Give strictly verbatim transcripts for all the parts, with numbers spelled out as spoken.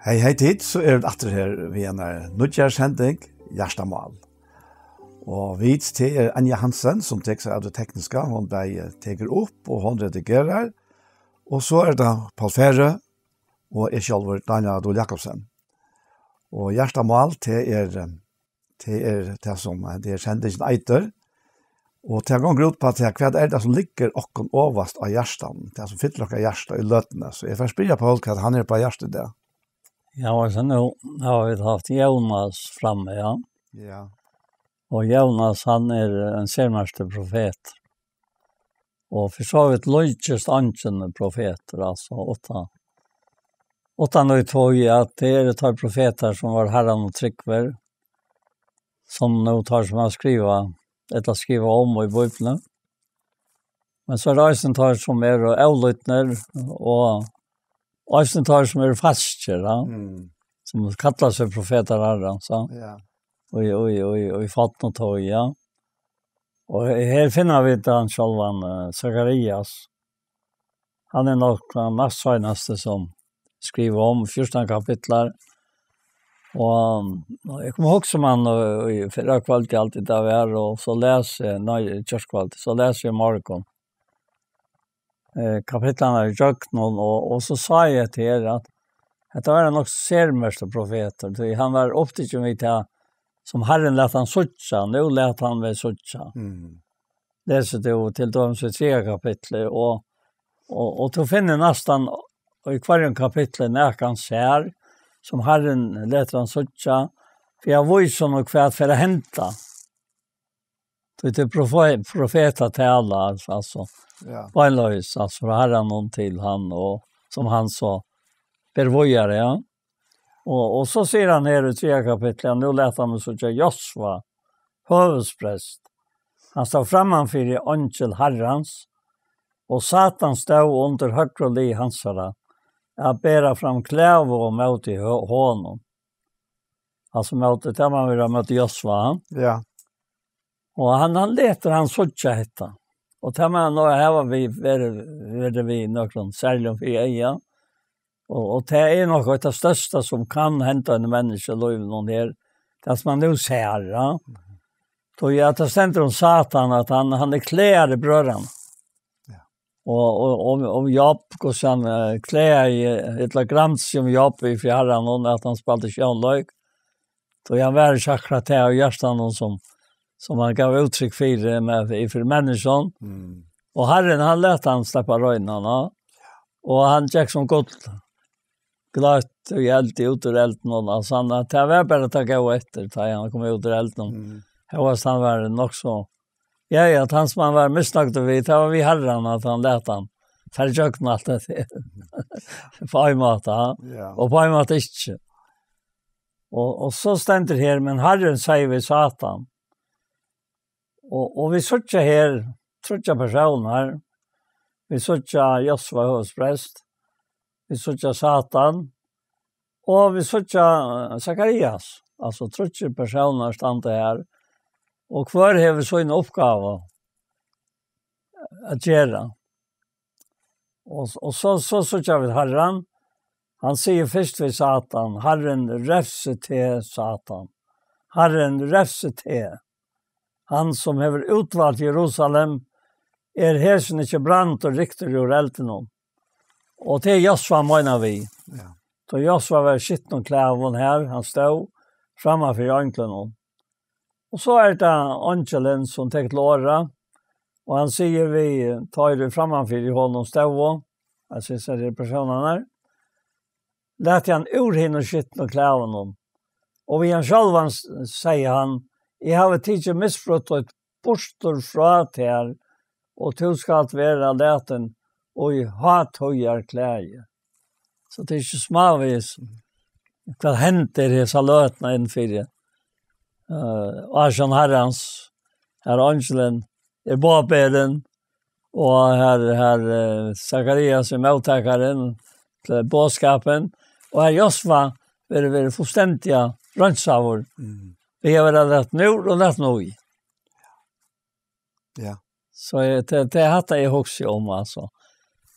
Hey, hey, tit, so eru vit aftur her við eini nýggj sending, Hjartamál. Og vit, tað er Anja Hansen, sum tekur seg av tí tekniska. Hon bæði tekur upp, og hon redigerar. Og so er tað Poul Færø, og eg sjálvur, Dánjal Dúhl Jakobsen. Og Hjartamál, tað er, eh, tað er tað, sum, eh, tað er sendingin eitur. Og tað gongur út uppá tað, hvat er tað, sum liggur okkum ovast á hjartanum, tað, sum fyllir okkara hjarta í løtuni. So eg fari at spyrja Poul, hvat hann hevur uppá hjarta í dag. Ja, og so nú hava vit havt Jónas frammi, ja. Ja. Og Jónas, hann er ein sermerktur profetur. Og fyri so vítt líkist eingin profetur, altso, uttan, uttan í tí at tað eru teir profetar, sum vóru Harranum trúgvir, sum nú teir, sum hava skrivað, ella skrivað um í Bíbliuni. Men so eru eisini teir, sum eru ólýdnir, og eisini teir, sum eru falskir, ja, Mm. sum kalla seg profetar Harrans, ja. Ja. Og í, og í, og í, og í fornu tíð, ja. Og her finna vit hann sjálvan, eh, Sakarias. Hann er nokk tann næstseinasti, sum skriva um fjúrtan kapitlar. Og, og eg kom at hugsa um hann, eh, í fyrra kvøld, alt tað har, og so las eg, nei, í gjárkvøld, so las eg í morgun, eh, kapitlarnar í gjøgnum, og, og so sá eg til her, at hetta var ein nokk sermerktur profetur, tí hann var upptikin við tað, sum Harrin læt hann síggja, nú læt hann meg síggja. Mm. Lesur tú til dømis í triðja kapitli, og, og, og tú finnur næstan í hvørjum kapitli nakað sær, sum Harrin letur hann síggja, fyri at vísa honum hvat fer at henda. Tí tað er profe-, profetatala, altso, altso, Ja. beinleiðis, altso, frá Harranum til hann, og sum hann so ber víðari, ja. Og, og so sigur hann her í triðja kapitli, at nú læt hann meg síggja Josva, høvuðsprest. Hann stóð framman fyri eingil Harrans, og Satan stóð undir høgru lið hansara, at bera fram klagu móti ho-, honum. Altso móti, tað má vera móti Josva, ha? Ja. Og hann, hann letur hann síggja hetta. Og tað má nú hava við, verið, verið við nøkrum serligum fyri eyga. Og, og tað er nokk eitt av størsta, sum kann henda einum menniskja í lívinum her. Tað, sum hann nú sær, ja. Tí at tað stendur um Satan, at hann, hann er klær í brøðrana. Ja. Og, og, og, og Job, hvussu hann, eh, klær í, ella gramdi seg um Job í Harranum, at hann spældi sjónleik. Tí hann var ikki akkurát tað av hjartanum, sum, sum hann gav úttrykk fyri, eh, med, fyri menniskjum. Mm. Og Harrin, hann læt hann sleppa royndan, ja. Og hann gekk sum gull, gløtt í eldi, út úr eldinum, og, altso, hann, tað var bara at taka av eftir, tá hann kom út úr eldinum. Mm. Hóast hann var nokk so, ja, ja, at hann, sum hann var misnøgdur við, tað var við Harran, at hann læt hann fara í gjøgnum alt tað. Á ein máta, ja. Ja. Og á ein máta ikki. Og, og so stendur her, men Harrin segði við Satan, og, og vit síggja her tríggjar persónar. Vit síggja Josva høvuðsprest, vit síggja Satan, og vit síggja, eh, Sakarias. Altso, tríggir persónar standa her, og hvør hevur sína uppgávu at gera. Og, og so, so síggja vit Harran. Hann sigur fyrst við Satan: "Harrin revsi teg, Satan. Harrin revsi teg. Hann, sum hevur útvalt Jerusalem, er hesin ikki brandur ryktur úr eldinum?" Og tað er Josva meinar við. Ja. Tá Josva var í skitnum klæðum her, hann stóð framman fyri einglinum. Og so er tað eingilin, sum tekur til orða, og hann sigur við teir framman fyri honum stóðu, altso, hesar eru persónarnar: "Lat hann úr hinum skitnu klæðunum." Og við hann sjálvan s-, segði hann: "Eg havi tikið misbrot títt burtur frá tær, og tú skalt vera latin í hátíðarklæði." So tað er ikki smávegis, hvat hendir hesa løtuna inn fyri, eh, ásjón Harrans, har eingilin er boðberin, og har, har, eh, Sakarias er móttakarin til boðskapin, og har Josva verður, verður fullstendiga reinsaður. Mm. Við at vera latin úr og latin í. Ja. So eg, tað, tað er hatta eg hugsi um, altso.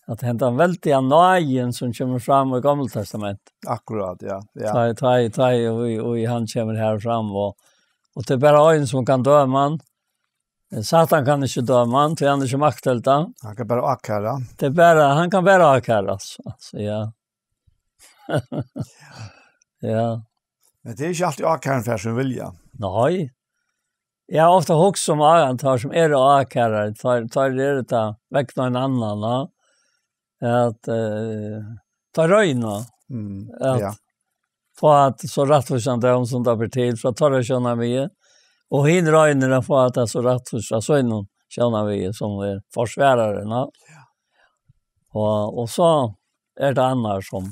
at henda veldiga náðin sum kemur fram í Gamla Testament. Akkurát, ja. Ja. Tá, tá, tá, og, og hann kemur her fram, og, og tað er bara ein sum kann døma hann. Satan kann ikki døma hann, tí hann er ikki maktelda. Hann kann bara ákæra. Tað er bara, hann kann bara ákæra, altso, altso, ja. Ja. Men tað er ikki altíð ákæran fær sín vilja. Nei. Eg havi ofta hugsað um ákærar, teir sum eru ákærar, teir, teir eru tað vegna ein annan, ja. At, eh, teir royna Mm, at ja. fáa tað so rættvísan dóm sum tað ber til, frá teirra sjónarmiði. Og hin roynir at fáa tað so rættvíst frá sínum sjónarmiði, sum er forsvararin, ja. Ja. Og, og so er tað annar sum,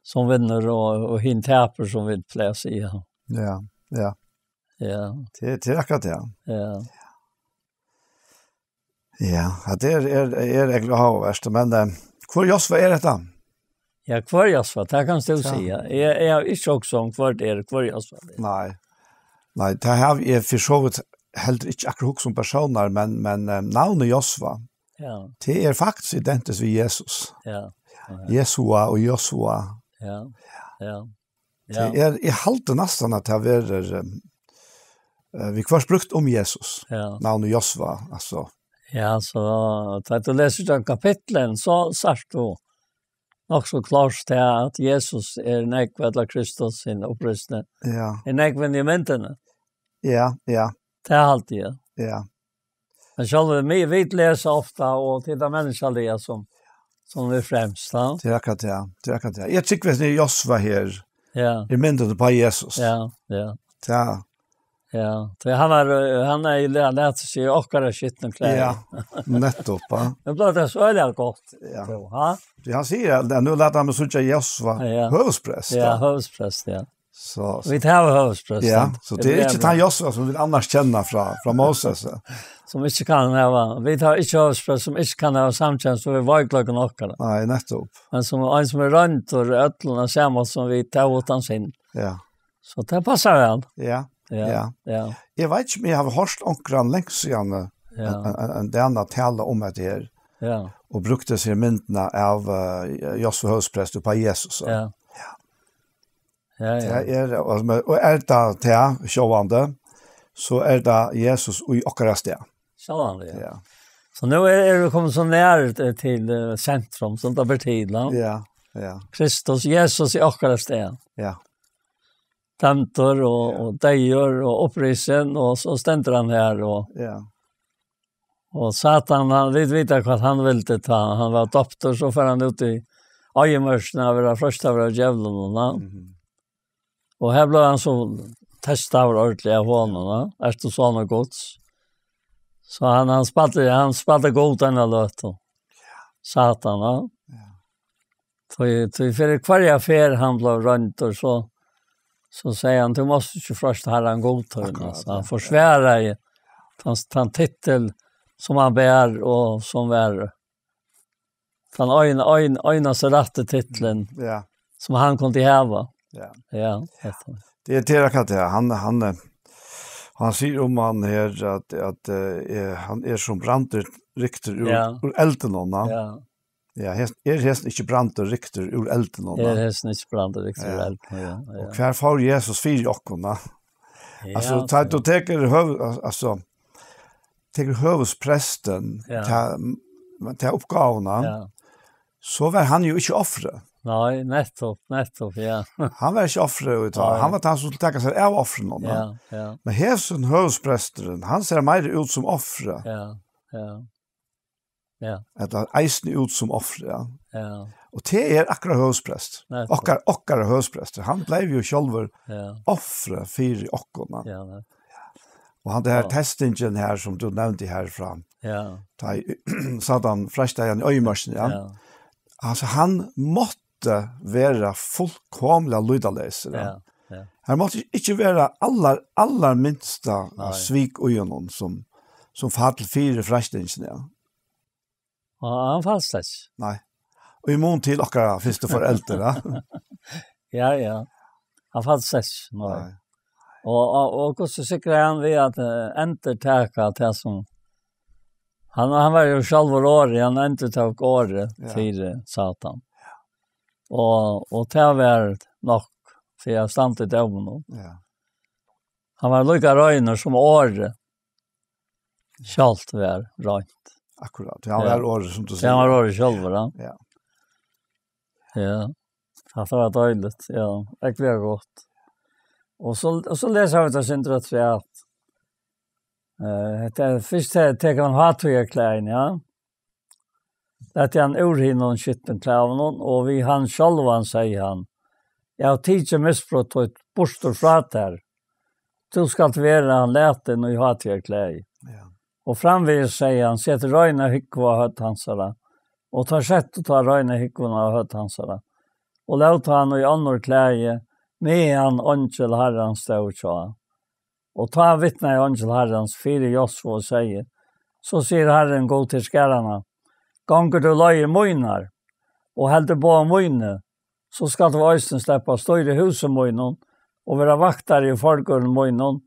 sum vinnur, og, og hin tapir, sum vit pleiga at siga. Ja, ja. Ja. Tað, tað er akkurát tað. Ja. Ja, at tað er, er, er øgiliga áhugavert, men, eh, hvør Josva er hetta? Ja, hvør Josva, tað kanst tú Ja. siga. Eg, eg havi ikki hugsað um, hvør tað er, hvør Josva er. Nei. Nei, tað havi eg fyri so vidt heldur ikki akkurát hugsað um persónar, men, men, eh, navnið Josva, Ja, tað er faktiskt identiskt við Jesus. ja. Jesua og Josua. Ja, ja. Ja. Tað er, eg haldi næstan at tað verður, eh, eh, viðhvørt brúkt um Jesus. Ja. Navnið Josva, altso. Ja, so tá tú lesur tað kapitlet, so sært tú nokk so klárt tað at Jesus er nógv, ella Kristus, hin upprisni, Ja. er nógv inni í myndini. Ja, ja. Tað haldi eg. Ja. Men sjálv, vit, vit lesa ofta, og tað er tað menniskjaliga sum, sum er fremst, ja. Tað er akkurát tað, ja. Tað er akkurát tað, ja. Eg trúgvi, at Josva her, Ja. er myndin upp á Jesus. Ja, ja. Ja. Ja, tí hann er, eh, hann er í la-, lætur seg í okkara skitnu klæðir. Ja, nettupp, ja. Nú bleiv tað so øgiliga gott, Ja. so, ha? Tí hann sigur, at nú lætur hann meg síggja Josva, Ja. høvuðsprest, Ja, ja. høvuðsprest, ja. So, so. Vit hava høvuðsprest, Ja, sant? so tað er ikki tann Josva, sum vit annars kenna frá, frá Moses, ja. Sum ikki kann hava, vit hava ikki høvuðsprest, sum ikki kann hava samkjenslu við veikleikum okkara. Nei, nettupp. Men sum ein, sum er royndur í øllum, á sama sum vit, tað uttan synd. Ja. So tað passar væl. Ja, Ja, ja. ja. Eg veit ikki, um eg havi hoyrt onkran langt síðan, eh, Ja. en, en, en dana tala um hetta her, Ja. og brúkt hesa her myndina av, eh, Josva høvuðsprest upp á Jesus, ja. Ja. Ja, ja. Tað er, og, men, og er tað tað, sjálvandi, so er tað Jesus í okkara stað. Sjálvandi, ja. Ja. So nú er, er vit komin so nær til, til, eh, sentrum, sum tað ber til, ja. Ja, ja. Kristus, Jesus í okkara stað. Ja. Dømdur og, Ja. og deyður og upprisin, og so stendur hann her, og, Ja. og Satan, hann, vit vita hvat hann vildi tá. Hann var doyptur, so fer hann út í oyðimørkina at vera freistar av djevlinum, va? Mhm. Og her bleiv hann so testaður ordiliga av honum, va? Ert tú sonur Guds? So hann, hann spældi, hann spældi Gud eina løtu. Satan, va? Ja. Tí, tí fyri hvørja ferð hann bleiv royndur, so, so segði hann: "Tú mást ikki freista Harran Gud tín." Akkurát, So hann ja. forsvaraði tann, tann titil sum hann ber og sum var tann ein, ein, einasta rætti titilin Ja. sum hann kundi hava. Ja. Ja, hetta. Tað er, tað er akkurát tað. Hann, hann, eh, hann sigur um hann her at, at, eh, eh, hann er sum brandur ryktur úr, Ja. úr eldinum, va? Ja. Ja, hes-, er hesin ikki brandur ryktur úr eldinum, Er va? hesin ikki brandur ryktur úr Ja. eldinum, ja, ja. Og hvar fór Jesus fyri okkum, va? Ja, Altso, tá so tú tekur høv-, al-, altso, tekur høvuðsprestin Ja. ta, ta uppgávuna, Ja. so var hann jo ikki ofrið. Nei, nettupp, nettupp, ja. Hann var ikki ofrið, veit tú. Nei. Hann var tann sum skuldi taka sær av ofrinum, va? Ja, ja. Men hesin høvuðspresturin, hann sær meira út sum ofrið. Ja, ja. Ja. Ella eisini út sum ofrið, ja. Ja. Og tað er okkara høvuðsprestur. Nettupp. Okkara, okkara høvuðsprestur. Hann bleiv jo sjálvur Ja. ofrið fyri okkum, va? Ja, nettupp. Og hann, tað her Ja. testingin her, sum tú nevndi her frá, Ja. tá ið Satan freistaði hann í oyðimørkini, ja. Ja. Altso, hann mátti vera fullkomiliga lýtaleysur, ja. Ja, ja. Hann mátti ikki vera allar, allar minsta Nei. svik í honum, sum, sum fall fyri freistingini, ja. Og hann fæst ikki. Nei. Og í mun til okkara fyrstu foreldur, ja. Ja, ja. Hann fæst ikki, nei. Nei. Og, og, og hvussu sikrar hann við at, eh, endurtaka tað sum, Hann, hann var jo sjálvur orðið, hann endurtók orðið Ja. fyri Satan. Og, og tað var nokk fyri at standa í dóminum. Ja. Hann var líka reinur sum orðið sjálvt var reint. Akkurát. Ja, hann Ja. var orðið, sum tú Ja, hann sigur. var orðið sjálvur, ja. Ja. Ja. Ja, tað var deiligt. Ja, det var gott. Og so, og so lesa vit tað sindur afturat. Eh, hetta er fyrst her, tekur hann hátíðarklæðini, ja. Lat hann úr hinum skitnu klæðunum, og við hann sjálvan segði hann: "Eg havi tikið misbrot títt burtur frá tær. Tú skalt vera latin í hátíðarklæði." Ja. Og framvegis segði hann: "Set reina húgvu á høvd hansara." Og teir settu tá reina húgvuna á høvd hansara, og lótu hann í onnur klæði, meðan eingil Harrans stóð hjá. Og tá vitnaði eingil Harrans fyri Josva og segði: "So sigur Harrin, Gud herskaranna: Gongur tú leiðir mínar, og heldur boð míni, so skalt tú eisini sleppa at stýra húsi mínum, og vera vaktari í forgørðum mínum,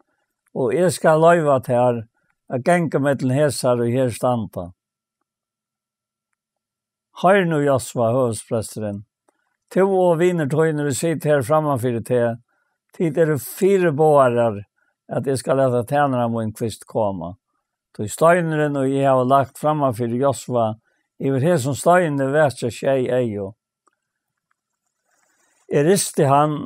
og eg skal loyva tær at ganga millum hesar, ið her standa. Hoyr nú, Josva, høvuðspresturin, tú og vinir tínir, ið sita her framman fyri teg, tit eru fyriboðarar, at eg skal lata tænara mín Kvist koma. Tí steinurin, ið eg havi lagt framman fyri Josva, yvir hesum steini vakir sjey eygu. Eg risti hann,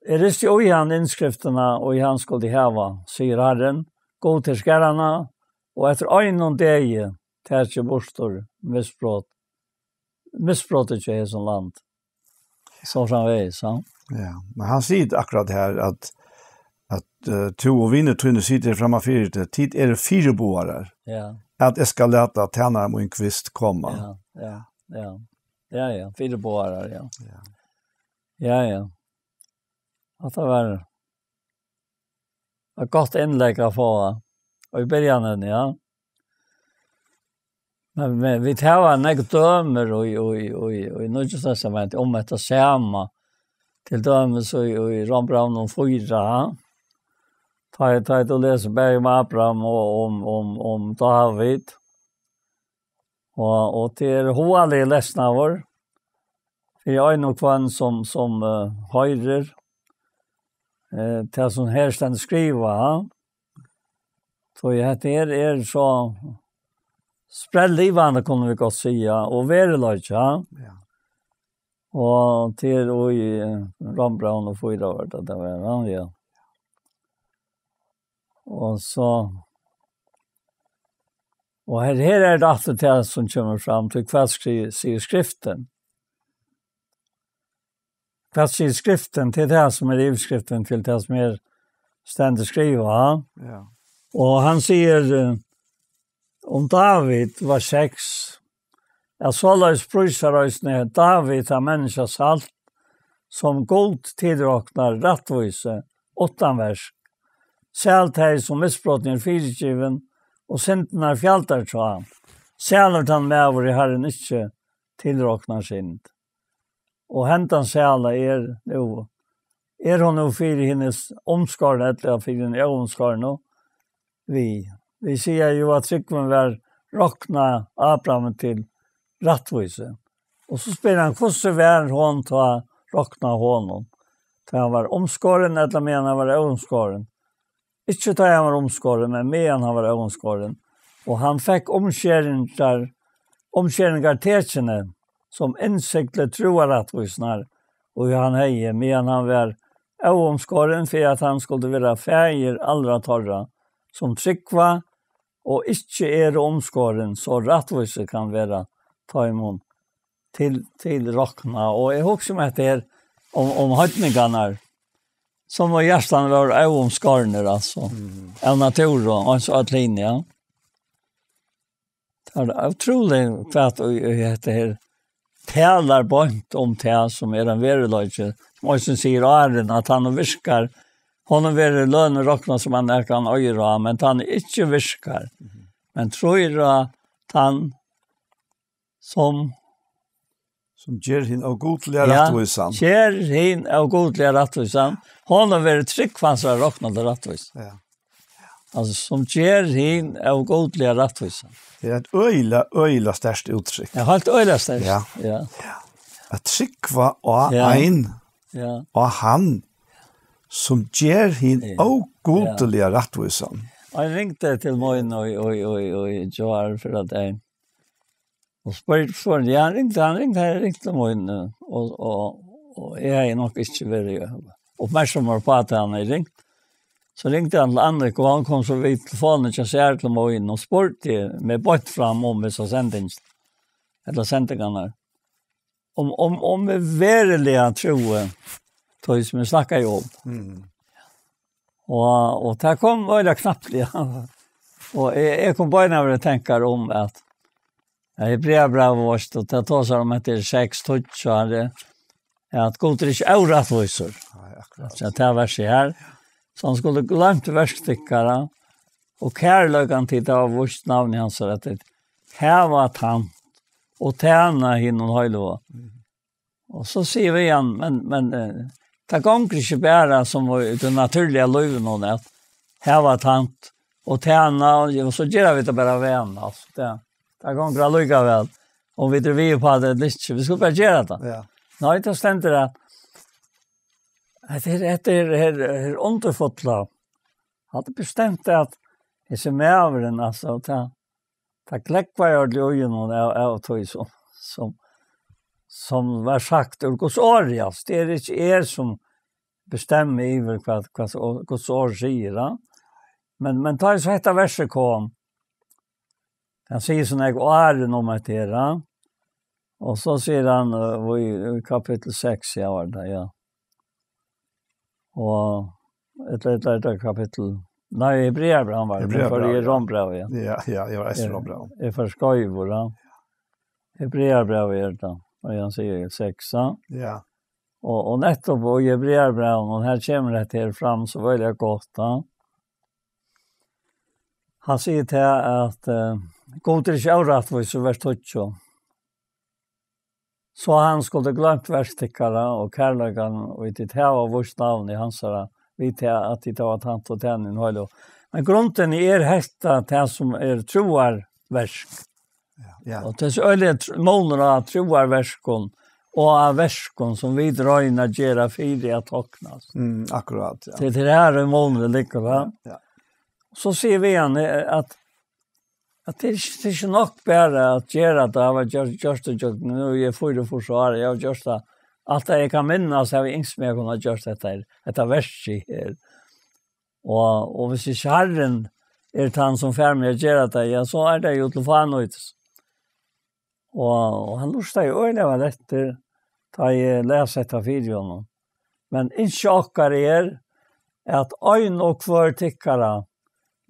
eg risti í hann innskriftina, ið hann skuldi hava, sigur Harrin, Gud herskaranna, og eftir einum degi taki eg burtur misbrot, misbrotið hjá hesum land." So framvegis, ja. Ja, men hann sigur akkurát her, at, at, eh, tú og vinir tínir sita her framman fyri teg, tit eru fyriboðarar, Ja, at eg skal lata tænara mín Kvist koma. ja, ja, ja. Ja, ja, fyriboðarar, ja. Ja. Ja, ja. At det var eitt gott innlegg at fáa. Og í byrjanin, ja. Men, men vit hava nógv dømir í, í, í, í Nýggja Testamenti um hetta sama. Til dømis í, í Rómbrævinum fýra, ha? Tá, tá tú lesur bæði um Abraham og um, um, um David. Og, og tað er hugalig lesnaður fyri ein og hvønn sum, sum, eh, hoyrir, eh, tað sum her stendur skrivað, ha? So hetta her er so sprelllivandi, kunnu vit gott siga, og veruleiki, ha? Ja. Og til í, eh, Rómbrævinum fýra var tað, tað var hann, ja. Og so, og her, her er tað aftur tað sum kemur fram til, hvat skri-, sigur Skriftin? Hvat sigur Skriftin til tað sum er yvirskriftin til tað sum er stendur skrivað, ha? Ja. Og hann sigur, eh, um David, vers seks, at soleiðis prísar eisini David tað menniskja salt, sum Gud tilroknar rættvísi, uttan verk. Sæl tey, sum misbrotin eru fyrigivin, og syndirnar fjaldar hjá. Sælur tann maður, ið Harrin ikki tilroknar synd. Og hendan sæla er nú, er hon nú fyri hinum s-, umskorna, ella fyri hinum óumskornu? Vit, vit siga jú, at trúgvin var roknað Abrahami til rættvísi. Og so spyr hann, hvussu var hon tá roknað honum? Tá hann var umskorin, ella meðan hann var óumskorin? Ikki tá hann var umskorin, men meðan hann var óumskorin. Og hann fekk umskeringar, umskeringartekini sum innsigli trúarrættvísinnar, og hann hevði, meðan hann var óumskorin, fyri at hann skuldi vera faðir allra teirra, sum trúgva og ikki eru umskorin, so rættvísi kann vera teimum til, til rokna. Og eg hugsi um hetta her, um, um heidningarnar, sum av hjartanum vóru óumskornir, altso, Mhm. av natúru, eins og øll hini, ja. Tað er ótrúligt, hvat í, í hetta her talar beint um tað, sum er ein veruleiki, sum eisini sigur Aron, at hann virkar, honum verður lønin roknað, sum hann er kann oyra, men tá hann ikki virkar, Mhm. men trýr á tann, sum Sum ger hin ógudliga Ja, rættvísan. ger hin ógudliga rættvísan, honum verður trúgv hansara roknað til rættvísi. Ja. Altso, sum ger hin ógudliga rættvísan. Tað er eitt øgiliga, øgiliga sterkt úttrykk. Ja, heilt øgiliga sterkt. Ja. Ja. At trúgva á Ja. ein Ja. og hann, sum ger hin Ja. ógudliga rættvísan. Og hann ringdi til mín og, og, og, og, og gjør for at ein. Og spør, spør, ja, han ringdi, han ringdi, han ringdi til mín, eh, og, og, og eg hevði nokk ikki verið oppmerksom på at hann hevði ringt. Så ringdi hann til Annik, og hann kom so við telefonen til sær til mín og spurdi meg beint fram um hesa sending, ella sendingarnar. Om, om, om eg veruliga trúði, tí sum eg snakkaði um. Mm. Og, og tað kom veldig knappliga. Og eg, eg kom bara við tankar um at, ja, Hebreabræv, veist, og tað tosar um at tað er seks tólv, so er tað, at Gud er ikki órættvísur. Nei, akkurát. So tað er versið her. So hann skuldi gloymt verk tykkara, og kærleikan tit hava víst navni hansara, at tit hava tænt og tæna hinum heilaga. Mhm. Og so sigur við hann, men, men, eh, tað gongur ikki bara sum í tí natúrliga lívinum, at hava tænt og tæna, og, og so gera vit tað bara við hann, altso, tað, tað gongur allíkavæl, um vit eru við upp á tað ella ikki. Vit skulu bara gera tað. Ja. Nei, tað stendur at, at her, hetta er, her, her undurfulla. Hann hevði bestemt at hesi maðurin, altso, tað, tað glógvaði ordiliga í honum av, av tí sum, sum, sum var sagt úr Guds orði, altso. Tað er ikki eg sum bestemmi yvir hvat, hvat o-, Guds orð sigur, ja. Men, men tá so hetta versið kom, hann sigur so nógv áðrenn um hetta her, ja. Og so sigur hann, eh, í, í kapittul seks, ja, var tað, ja. Og, ella, ella, ella kapittul, nei, Hebreabræv var tað, men Hebreabræv, fari eg ja. Rómbræv, ja. Ja, ja, eg var eisini Ja. Rómbræv. Eg fari skeivur, ja. Hebreabræv er tað, og hann sigur seks, ja. Ja. Og, og nettupp í Hebreabrævinum, og her kemur hetta her fram, so veldig gott, ja. Hann sigur til at, eh, Gud er ikki órættvísur, vers tíggju. So hann skuldi gloymt verk tykkara og kærleikan, og tit hava víst navni hansara, við tað at tit hava tænt og tæna hinum heilaga. Men grundin er hetta, tað sum er trúarverk. Ja, ja. Og tað er so øgiliga tr-, munur á trúarverkum og á verkum sum vit royna at gera fyri at toknast. Mm, akkurát, ja. Tað er her munurin liggur, va? Ja. So sigur hann, eh, at, at tað er ikki, tað er ikki nokk bara at gera tað, eg havi gjørt, gjørt tað, gjørt, nú eri eg fýraogfýrs ár, eg havi gjørt tað. Alt tað eg kann minnast, havi eg ynskt meg at kunna gjørt hetta her, hetta verkið her. Og, og hvis ikki Harrin er tann sum fær meg at gera tað, ja, so er tað jú til fánýtis. Og, og hann lurtaði øgiliga væl eftir, tá eg las hetta fyri honum. Men ynski okkara er, at ein og hvør tykkara,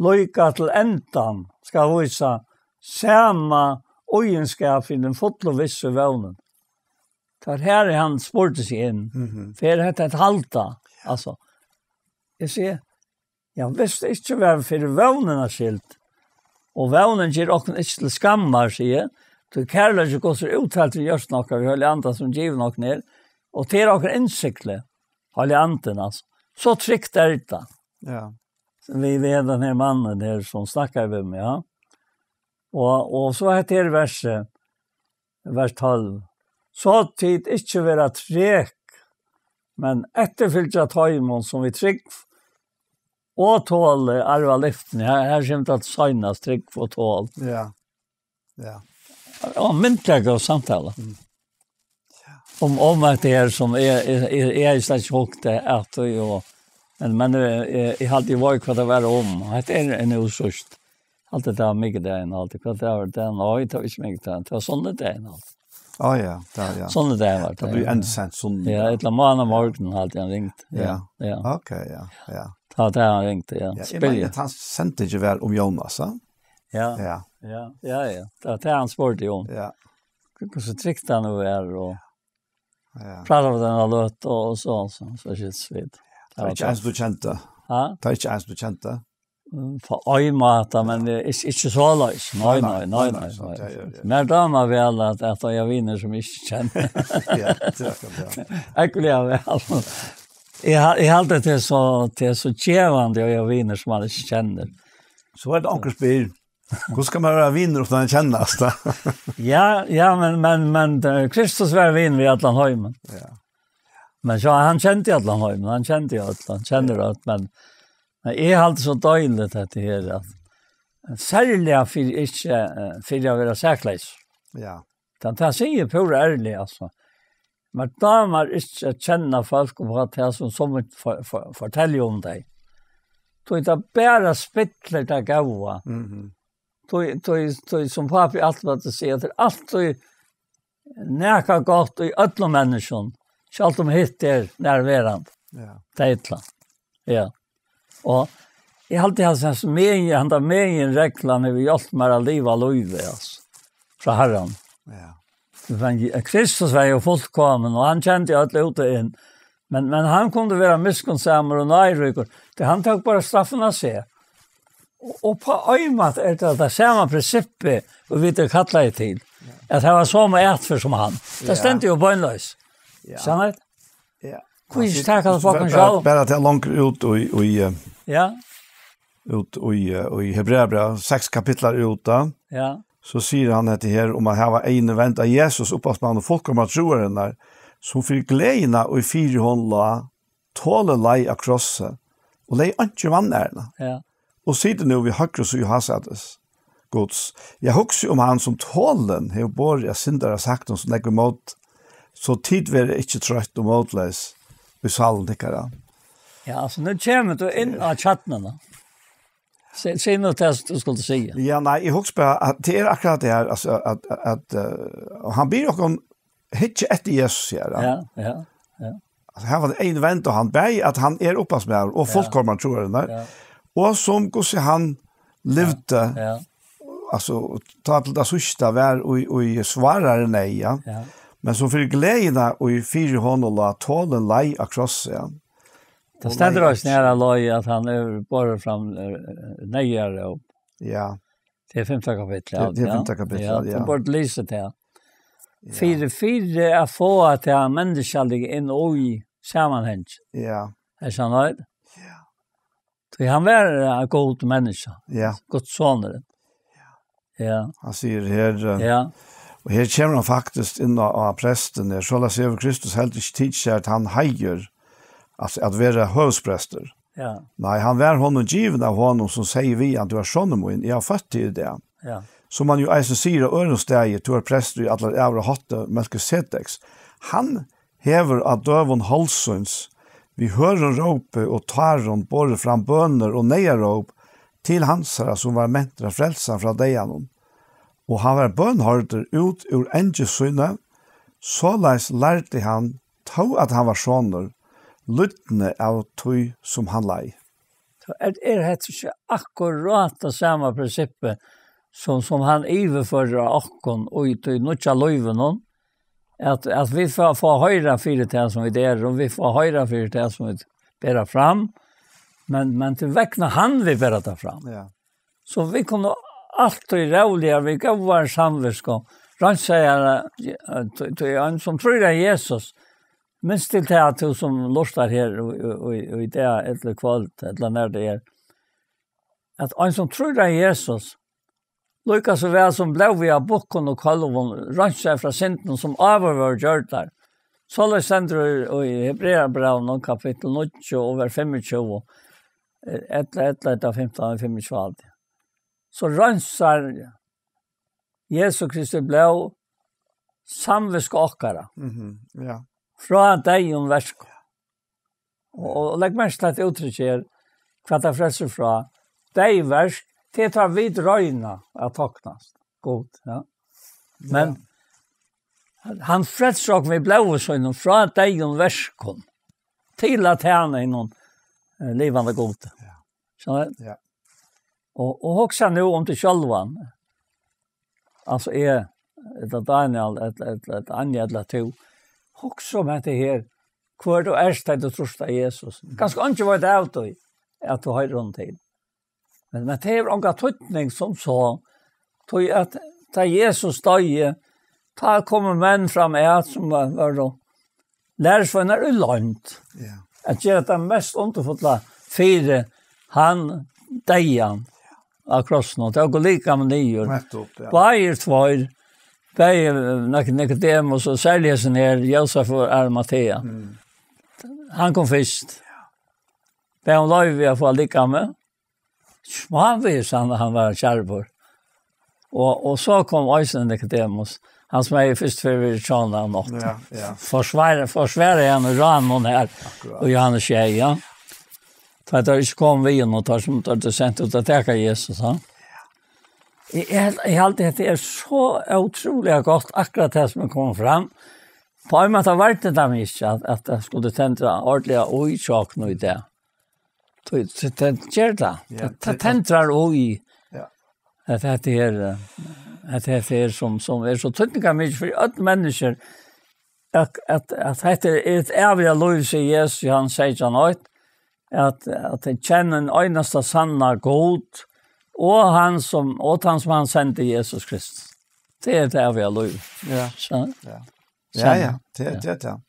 líka til endan, skal vísa sama eiginskap fyri den fullu vissu vónin. Tað er her, hann spurdi seg inn. Mhm. Fer hetta at halda? Altso, eg sigi, ja, hvis tað ikki var fyri vónina skyld, og vónin ger okkum ikki til skammar, sigi eg, tí kærleiki Guds er úttaltur í hjørtum okkara, við Heilaga Anda sum givin okkum er, og til okkara innsigli, Heilagi Andin, altso. So trygt er tað. Ja. Við, við hendan her mannin her, sum snakkar við meg, ja. Og, og so hetta her versið, vers tólv. So tit ikki verða trek, men eftirfylgja teimum, sum við trúgv og toli arva lyftini. Her, her kemur tað seinast, trúgv og tol. Ja. Ja. Og myndliga góð samtala. Mm. Um, um at tað er sum eg, eg, eg, eg hevði slett ikki hugt at tí, og, men, men, eh, eg, eg haldi, eg veit hvat tað var um. Hetta er ein úrsøkt. Alt tað var mikudagin, alt tað, hvat tað var, tað, nei, tað var ikki mikudagin, tað var sunnudagin, alt. Á, ja, tað, ja. Sunnudagin var tað, Tað blir ja. Enn sent sunnudag. Ja, ella mánamorgun, haldi eg, hann ringdi. Ja. Ja. Ja. Ok, ja, ja. Tað var tað, hann ringdi, ja. Ja, eg Spyrja. Meini, at hann sendi ikki var um Jónas, ha? Ja. Ja. Ja, ja, ja. Tað var tað, hann spurdi um. Ja. Hvussu trygt hann nú er, og Ja. Prata við hann løtu og, og so, so, so skilst vit. Tað er ikki ein sum tú kendi? Ha? Tað er ikki ein sum tú kendi? Mm, á ein máta, men, eh, ikki, ikki soleiðis. Nei, nei, nei, nei, nei, nei, nei. Nei, nei, nei, nei. Mær dámar væl at, at eiga vinir sum eg ikki kenni. Ja, tað er akkurát tað. Ógvuliga væl. Eg ha-, eg haldi, tað er so, tað er so gevandi at eiga vinir sum man ikki kennir. So er tað onkur spyr. Hvussu kann man vera vinur uttan at kennast, tá? Ja, ja, men, men, men eh, Kristus var vinur við allan heimin. Ja. Men so hann kendi allan heimin, hann kendi øll, hann kennir øll, men, men eg haldi so deiligt at tað er at serliga fyri ikki eh, fyri at vera sakleys. Ja. Tað, tað sigi eg púra ærliga, altso. Men dámar ikki at kenna fólk og at tað sum, sum for, for, fortelja um tey. Tí tað bara spillir tað góða. Mhm. Tí, tí, tí sum pápi altíð plagdi at siga, at tað er altíð nakað gott í øllum menniskjum, sjálvt um hitt er nærverandi. Ja. Tað er illa. Ja. Og eg haldi, at hasa megin, handa meginreglan hevur hjálpt mær at liva lívið, altso, frá Harranum. Ja. Men Kristus var jo fullkomin, og hann kendi øll út og inn. Men, men hann kundi vera miskunnsamur og náðiríkur, tí hann tók bara straffina á seg. Og, og á ein máta er tað tað sama prinsippið, og vit eru kallaðir til, at hava somu atferð sum hann. Tað Ja. stendur jo beinleiðis. Ja. Sannheit? Ja. Hví ikki taka tað upp á okkum sjálv? Bara, bara til langt út í, í, eh, Ja, út í, eh, í Hebreabræv, seks kapitlar út, da. Ja. So sigur hann hetta her um at hava eyguni vend á Jesus, upphavsmann og fullkomna trúarinnar, sum fyri gleðina og fyri hon lá, tolin leið á krossi, og leið einki vanæruna. Ja. Og situr nú við høgru síðu hásætis Guds. Ja, hugsið um hann, sum tolin hevur borið av syndara saktum so nógv ímóti, so tit verða ikki troytt og mótleys í sálum tykkara. Ja, altso, nú kemur tú inn á kjarnuna. Se, se nú tað, sum tú skuldi siga. Ja, nei, eg hugsi bara, at tað er akkurát tað her, altso, at, at, eh, hann biður okkum hyggja eftir Jesus, sigur hann. Ja, ja, ja. Altso, her var tað ein vend, og hann bæði, at hann er upphavsmaður og Ja. fullkomur trúarinnar, Ja. og sum hvussu hann livdi, Ja. altso, tá til tað síðsta var í, í svárari neyð, ja. Ja. Men sum fyri gleðina og fyri honum lá tolin leið á krossi, ja. Tað Og stendur leið eisini her, Lógi, at hann er borið fram eh, neyðaróp. Ja. Tað er fimta kapittul, Tað, tað er ja. fimta kapittul, ja. Tú burde lesa tað. Ja. Fyri, fyri at fáa tað menniskjaliga inn í samanhang. Ja. Er sannheit? Ja. Tí hann var eh, Gud menniskja. Ja. Guds sonur. Ja. Hann sigur her, eh, Ja. og her kemur hann faktiskt inn á, á prestin her. Soleiðis hevur Kristus heldur ikki tikið sær tann heiður, at, at vera høvuðsprestur. Ja. Nei, hann var honum givin av honum, sum segði við hann: "Tú ert sonur mín, eg havi føtt teg í dag." Ja. Sum hann jo eisini sigur á øðrum staði: "Tú ert prestur í allar ævir á hátti Melkisedeks." Hann hevur á døgum hálvsins við hørðum rópi og tárum borið fram bønir og neyðaróp til hansara, sum var mentur at frelsa hann frá deyðanum. Og hann var bønhoyrdur út úr angi síni, soleiðis lærdi hann, tó at hann var sonur, lýdni av tí, sum hann leið. So er, er hetta ikki akkurát tað sama prinsippið, sum, sum hann yvirførir á okkum í tí nýggja lívinum, at, at vit fáa, fáa hoyra fyri tað, sum vit eru, og vit fáa hoyra fyri tað, sum vit bera fram, men, men til vegna hann vit bera tað fram. Ja. So vit kunnu altíð róliga, við góðari samvitsku, reinsa, tí, tí ein sum trýr á Jesus, minst til tað, at tú sum lurtar her í, í, í, í dag, ella í kvøld, ella nær tað er, at ein sum trýr á Jesus, líka so væl sum blóðið av bukkum og kálvum reinsar frá syndum, sum áður vóru gjørdar. Soleiðis stendur í, í Hebreabrævinum, kapittul níggju og vers fimmogtjúgu, eh, ella, ella, ella fimtan og fimmogtjúgu alt. So reinsar Jesu Kristi blóð samvitsku okkara Mhm, ja. frá deyðum verkum. Og, og legg merki til at úttrykk her, hvat tað frelsir frá. Deyð verk, tað er tá vit royna at toknast Gud, ja. Men hann frelsir okkum við blóði sínum frá deyðum verkum til at tæna hinum eh, livandi Gud. Ja. Skilur? Ja. Og, og hugsa nú um teg sjálvan. Altso eg, ella Daniel, ella, ella, ella Anja, ella tú. Hugsa um hetta her. Hvør tú ert, tá tú trýrt á Jesus. Kanska eingin veit av tí, at tú hoyrir honum til. Men, men tað hevur ongan týdning sum so. Tí at tá Jesus doyði, tá komu menn fram at sum var, var lærisveinar í loynd. Ja. At gera tað mest undurfulla fyri hann deyðan. á krossinum, og tóku likamið niður. Nettopp, ja. Báðir tveir, bæði, eh, Nik-, Nikodemus og serliga hesin her, Jósef og Arimatea. Mm. Hann kom fyrst. Bað um loyvi at fáa likamið. Smávegis hann, hann var kjarvur. Og, og so kom eisini Nikodemus, hann sum hevði fyrst fyri verið tjánað av nátt. Ja, ja. Forsvar-, forsvarar hann og ráðmenn her, akkurát, og Jóhannes sjey, ja. Tá teir ikki komu við honum, teir sum teir sendu út at taka Jesus, ha? Eg, eg, eg haldi, at tað er so ótrúliga gott, akkurát tað sum er komið fram. Á ein máta var tað ikki, at, at tað skuldi tendra ordiliga í hjá okkum í dag. Tí, tí, tað ger tað. Ja, tað, tað tað tendrar í, ja, at hetta er, eh, at hetta er sum, sum er so týdningarmikið fyri øll menniskju, at, at, at hetta er eitt ævigt lív, sigur Jesus í Jóhannes seytjan eitt, at, at tey kenna ein einasta sanna Gud, og hann sum, og hann sum hann sendi, Jesus Kristus. Tað er tað æviga lív. Ja. So. Ja. Ja, ja, tað, ja, tað er tað.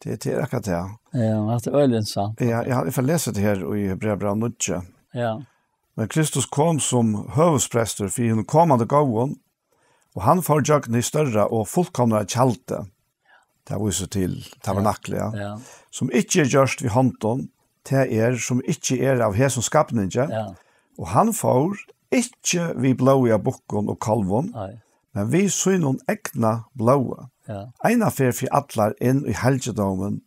Tað, tað er akkurát tað. Ja, tað er øgiliga interessant. Ja, eg, eg fari at lesa tað her í Hebreabræv níggju. Ja. Men Kristus kom sum høvuðsprestur fyri hinum komandi góðum, og hann fór gjøgnum hið størra og fullkomnara tjaldið. Tað vísir til tabernaklið, ja. Ja. Sum ikki er gjørt við hondum, tað er, sum ikki er av hesum skapningi. Ja. Og hann fór ikki við blóði av bukkum og kálvum, nei, men við sínum egna blóði. Ja. Eina ferð fyri allar inn í helgidómin,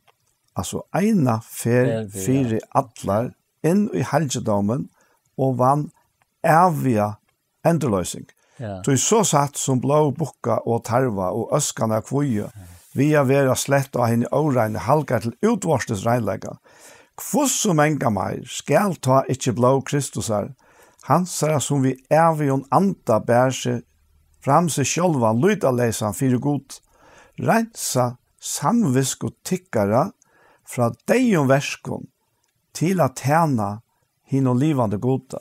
altso eina ferð, ferð fyri, fyri allar inn í helgidómin og vann æviga endurloysing. Ja. Tí so satt sum blóð bukka og tarva og øskan av kvígu, ja, við at vera slett á hini óreinu, halgar til útvortis reinleika, hvussu manga meir skal tá ikki blóð Kristusar, hansara, sum við ævigum anda bar seg fram seg sjálvan lýtaleysan fyri Gud, reinsa samvitsku tykkara frá deyðum verkum, til at tæna hinum livandi Gudi.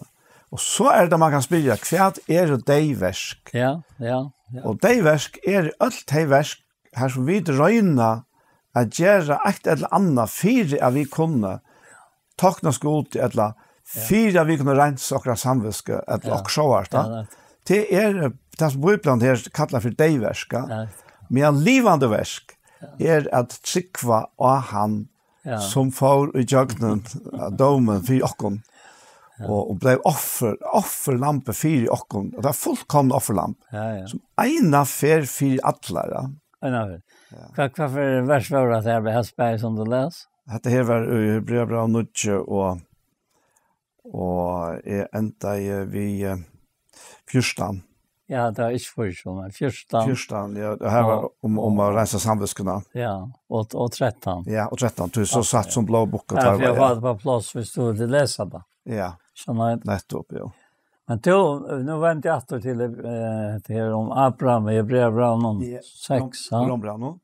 Og so er tað, man kann spyrja, hvat eru deyð verk? Ja, ja, ja. Og deyð verk eru øll tey verk, har sum vit royna at gera eitt ella annað fyri at vit kunnu toknast Gudi, ella, ja, fyri at vit kunnu reinsa okkara samvitsku, ella, ja, okkurt sovorðið, ja, ja. Tað er, eh, tað sum Bíblian her kallar fyri deyð verk, ja. Ja. Meðan livandi verk, ja, er at trúgva á hann, ja, sum fór í gjøgnum dómin fyri okkum, ja, og, og bleiv offur, offurlamb fyri okkum, og tað fullkomna offurlamb, ja, ja, sum eina ferð fyri allar, ja. Eina ferð. Ja. Hvat, hvat fyri vers var tað her við Hesberg, sum tú las? Hetta her var í Hebreabræv níggju, og, og eg endaði við, eh, fjúrtan. Ja, tað var ikki fýra, men fjúrtan. Fjúrtan, ja, og her var um, um at reinsa samvitskuna. Ja, og, og trettan. Ja, og trettan, tú, so, ja, satt, ja, sum blóð bukka, ja, fyri at fáa tað á pláss, viss tú vil lesa tað. Ja. So, nei. Nettopp, ja. Men tú, nú vendi eg aftur til, eh, tað her um Abraham, Hebreabrævinum, ja, seks, Rom-, ja. Romabrævinum.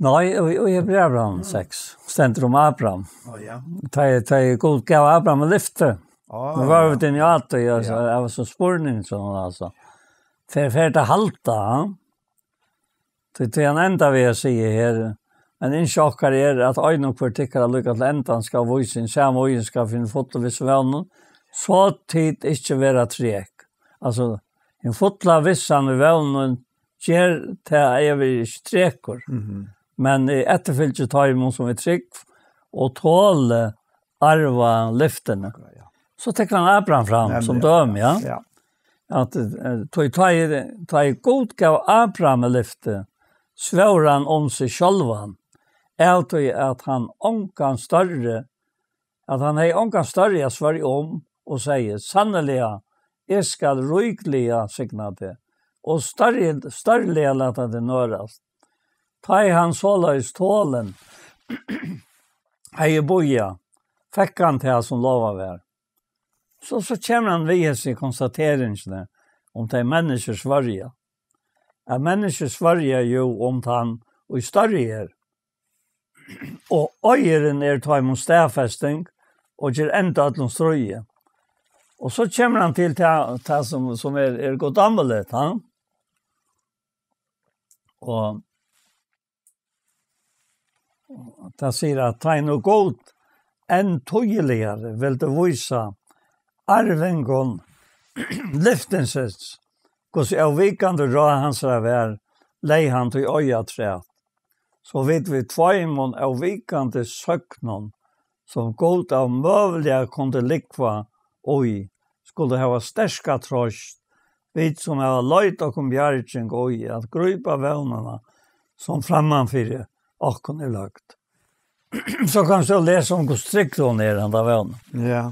Nei, og, og Hebreabrævinum, mm, seks, stendur um Abraham. Á, ja. Tá, tá Gud gav Abraham lyfti. Á, nú var, ja, vit inni á tí, altso, ja, av so spurning, so, altso. Fer, fer tað at halda, ha? Tí, tí hann endar við at siga her, men ynski okkara er, at ein og hvør tykkara líka til endan skal vísa hin sama íðinskap fyri hin fulla vissu vónini, so tit ikki verða trek. Altso, hin fulla vissan í vónini ger tað, at eg verði ikki trekur, mhm, men eg eftirfylgi teimum, sum við trúgv og toli arva lyftini. Akkurát, ja. So tekur hann Abraham fram sum dømi, ja. Nemliga, ja. Ja. At, eh, tá, tá, tá Gud gav Abraham lyfti, svór hann um seg sjálvan, av tí at hann ongan størri, at hann hevði ongan størri at svørja um, og segði: Sanniliga, eg skal ríkliga signa teg, og størri, stórliga lata teg nørast. Tá ið hann soleiðis tolin hevði bíðað, fekk hann tað, sum lovað var. So, so kemur hann við hesi konstateringini um tey menniskju svørja. At menniskju svørja jú um tann, ið størri er. Og eiðurin er teimum staðfesting og ger enda øllum stríði. Og so kemur hann til tað, tað sum, sum er, er guddómligt, ha? Og tað sigur, at tá ið nú Gud enn týðiligari vildi vísa arvingum lyftisins, hvussu avvikandi ráð hansara var, legði hann tí eið afturat, so vit við tveimum avvikandi søgnum, sum Gud ómøguliga kundi lúgva í, skulu hava sterka troyst, vit sum hava leitað okkum bjarging í at grípa vónina, sum frammanfyri okkum er løgd. So kanst tú lesa um, hvussu trygg hon er, handa vónin. Ja.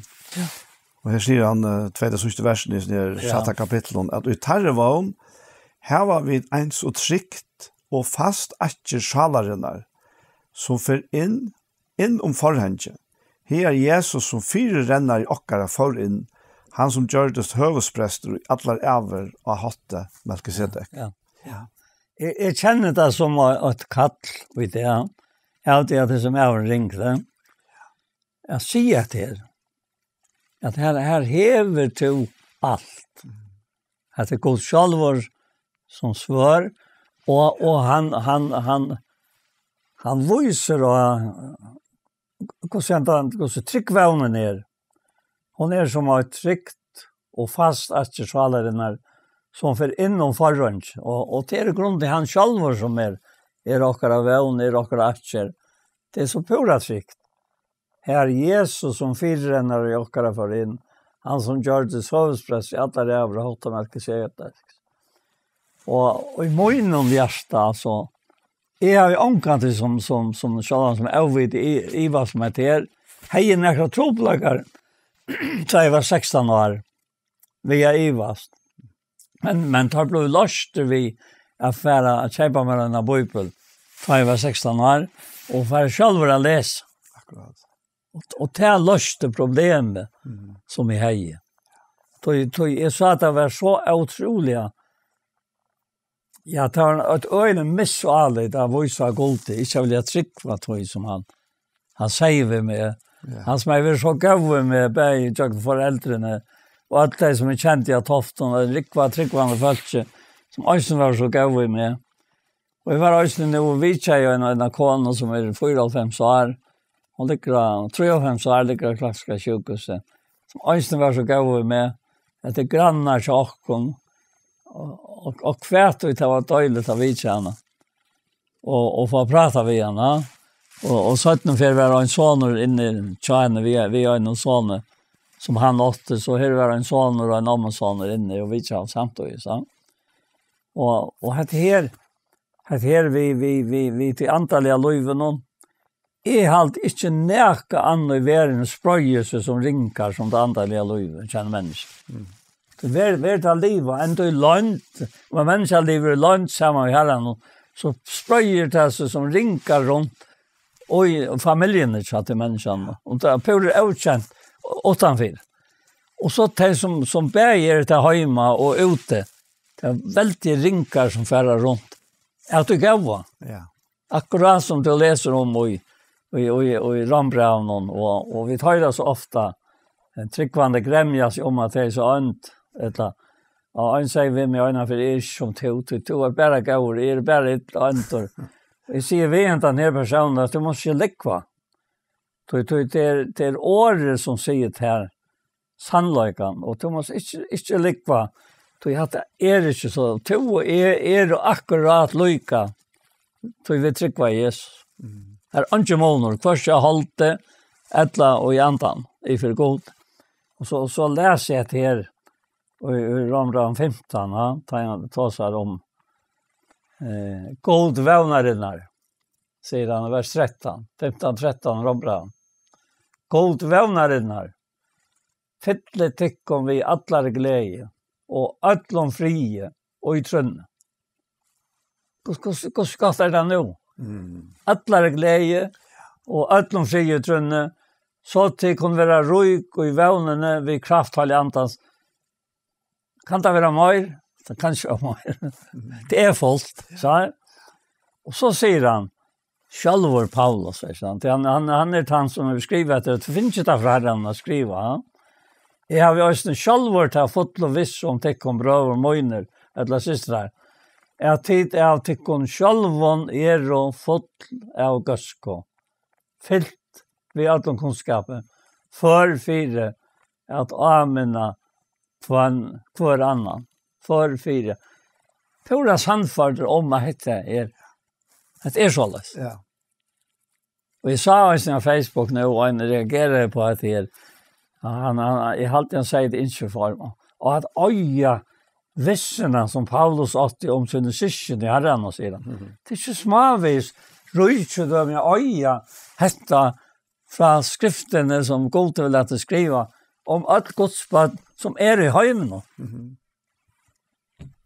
Og her sigur hann, eh, tveyta síðstu versini í hesum her Ja. sætta kapitlinum, at í teirri vón hava vit eins og trygt og fast akker sálarinnar, sum fer inn, inn um forhangið. Her er Jesus, sum fyrirrennari okkara, fór inn, hann sum gjørdist høvuðsprestur í allar ævir á hátti Melkisedek. Ja. Ja. Eg, eg kenni tað sum ei-, eitt kall í dag. Eg haldi, at tað sum er ringt, at siga at her, at her, her hevur tú alt. At tað er Gud sjálvur sum svør, og, og hann, hann, hann, hann vísir á, hvussu hann, hvussu trygg vónin er. Hon er sum eitt trygt og fast akker sálarinnar, sum fer inn um forhangið, og, og tað er í grundini hann sjálvur, sum er, er okkara vón, er okkara akker. Tað er so púra trygt. Her Jesus, sum fyrirrennari okkara, fór inn, hann sum gjørdist høvuðsprestur í allar ævir á hátti Melkisedek. Og, og í mínum hjarta, altso, eg havi ongantíð sum, sum, sum sjálvan sum óviti i-, ivast um at her, hevði nakrar trupulleikar, tá eg var sekstan ár, við at ivast. Men, men tá bleiv loystur við at fara at keypa mær eina bíbel, tá eg var sekstan ár, og fara sjálvur at lesa. Akkurát. Og, og tað loysti problemið, Mhm. sum eg hevði. Tí, tí eg sá, at tað var so ótrúliga, ja, tað var eitt øgiligt missálit at vísa Gudi, ikki at vilja trúgva tí sum hann, hann segði við meg. Ja. Hann sum hevði verið so góður við meg, bæði gjøgnum foreldrini, og øll tey sum eg kendi á Toftum, og rúgva trúgvandi fólki, sum eisini var so góð við meg. Og eg var eisini nú og vitjaði eina, eina konu sum er fýraoghálvfems ár. Hon liggur á, trýoghálvfems ár, liggur á Klaksvíkar sjúkrahúsi. Sum eisini var so góð við meg. Hetta er grannar hjá okkum. Og, og, og hvat, og tað var deiligt at vitja hana. Og, og fáa prata við hana. Og, og seinni ferð var ein sonur inni hjá henni, við, við einum soni, sum hann átti. So her var ein sonur og ein ommusonur inni og vitjaðu samtíðis, ja. Og, og hetta her, hetta her við, við, við, við tí andaliga lívinum, eg haldi ikki nakað annað í verðini spreiðir seg sum ringar sum tað andaliga lívið hjá einum menniskja. Mm. Tí ver-, ver tað liva, enn í loynd, um ein menniskja livir í loynd saman við Harranum, so spreiðir tað seg sum ringar runt og í familjuni hjá tí menniskjanum. Og tað er púra ókent uttanfyri. Og so tey sum, sum bæði eru tað heima og úti, tað er veldig ringar sum fara runt. At tú góða. Ja. Akkurát sum tú lesur um í, í, í, í Rómbrævinum, og, og vit hoyra so ofta, eh, trúgvandi gremja seg um at tey eru so ónd, ella, og ein segði við meg einaferð, "Eg eri ikki sum tú, tú, tú ert bara góður, eg eri bara ill og óndur." Eg sigi við hendan her persónin, at tú mást ikki lúgva. Tí, tí, tað er, tað er orðið sum sigur tær sannleikan, og tú mást ikki, ikki lúgva, tí hatta er ikki so. Tú og eg eru akkurát líka, tí vit trúgva Jesus. Mm. Har er eingin munur, hvørki á holdi ella í andan, í fyri Gud. Og so, so les eg hetta her, og í, í Rómbrævinum fimtan, ja, tá hann tosar um, eh, góð vónarinnar, sigur hann í vers trettan, fimtan, trettan, Rómbrævinum. Góð vónarinnar, fylli tykkum við allari gleði og øllum friði og í trúnni. Hvussu, hvussu, hvussu gott er tað nú? Mm. Allari gleði og øllum friði og trúnni, so tit kunnu vera rík í vónini við kraft Heilaga Andans. Kann tað vera meir? Tað kann ikki vera meir. Mm. Tað er fult, so. Og so sigur hann, sjálvur Paulus, veitst tú, hann, hann, hann er tann sum hevur skrivað hetta, tú finnur tað frá Harranum at skriva, ha? Eg havi eisini sjálvur ta fullu vissu um tykkum, brøður mínir, ella systrar, at tit av tykkum sjálvum eru full av góðsku, fylt við øllum kunnskapi, før fyri at áminna hvønn, hvør annan. Før fire. Púra sannførdur um at hetta er, hetta er soleiðis. Ja. Og eg sá eisini á Facebook nú, og ein reagerar på at her, hann, hann, eg haldi, hann sigur tað í ymsu form. Og at eiga vissuna, sum Paulus átti um síni systkin í Harranum, sigur hann. Mhm. Tað er ikki smávegis ríkidømi at eiga hetta frá skriftini, sum Gud hevur latið skriva um øll Guds børn, sum eru í heiminum. Mhm.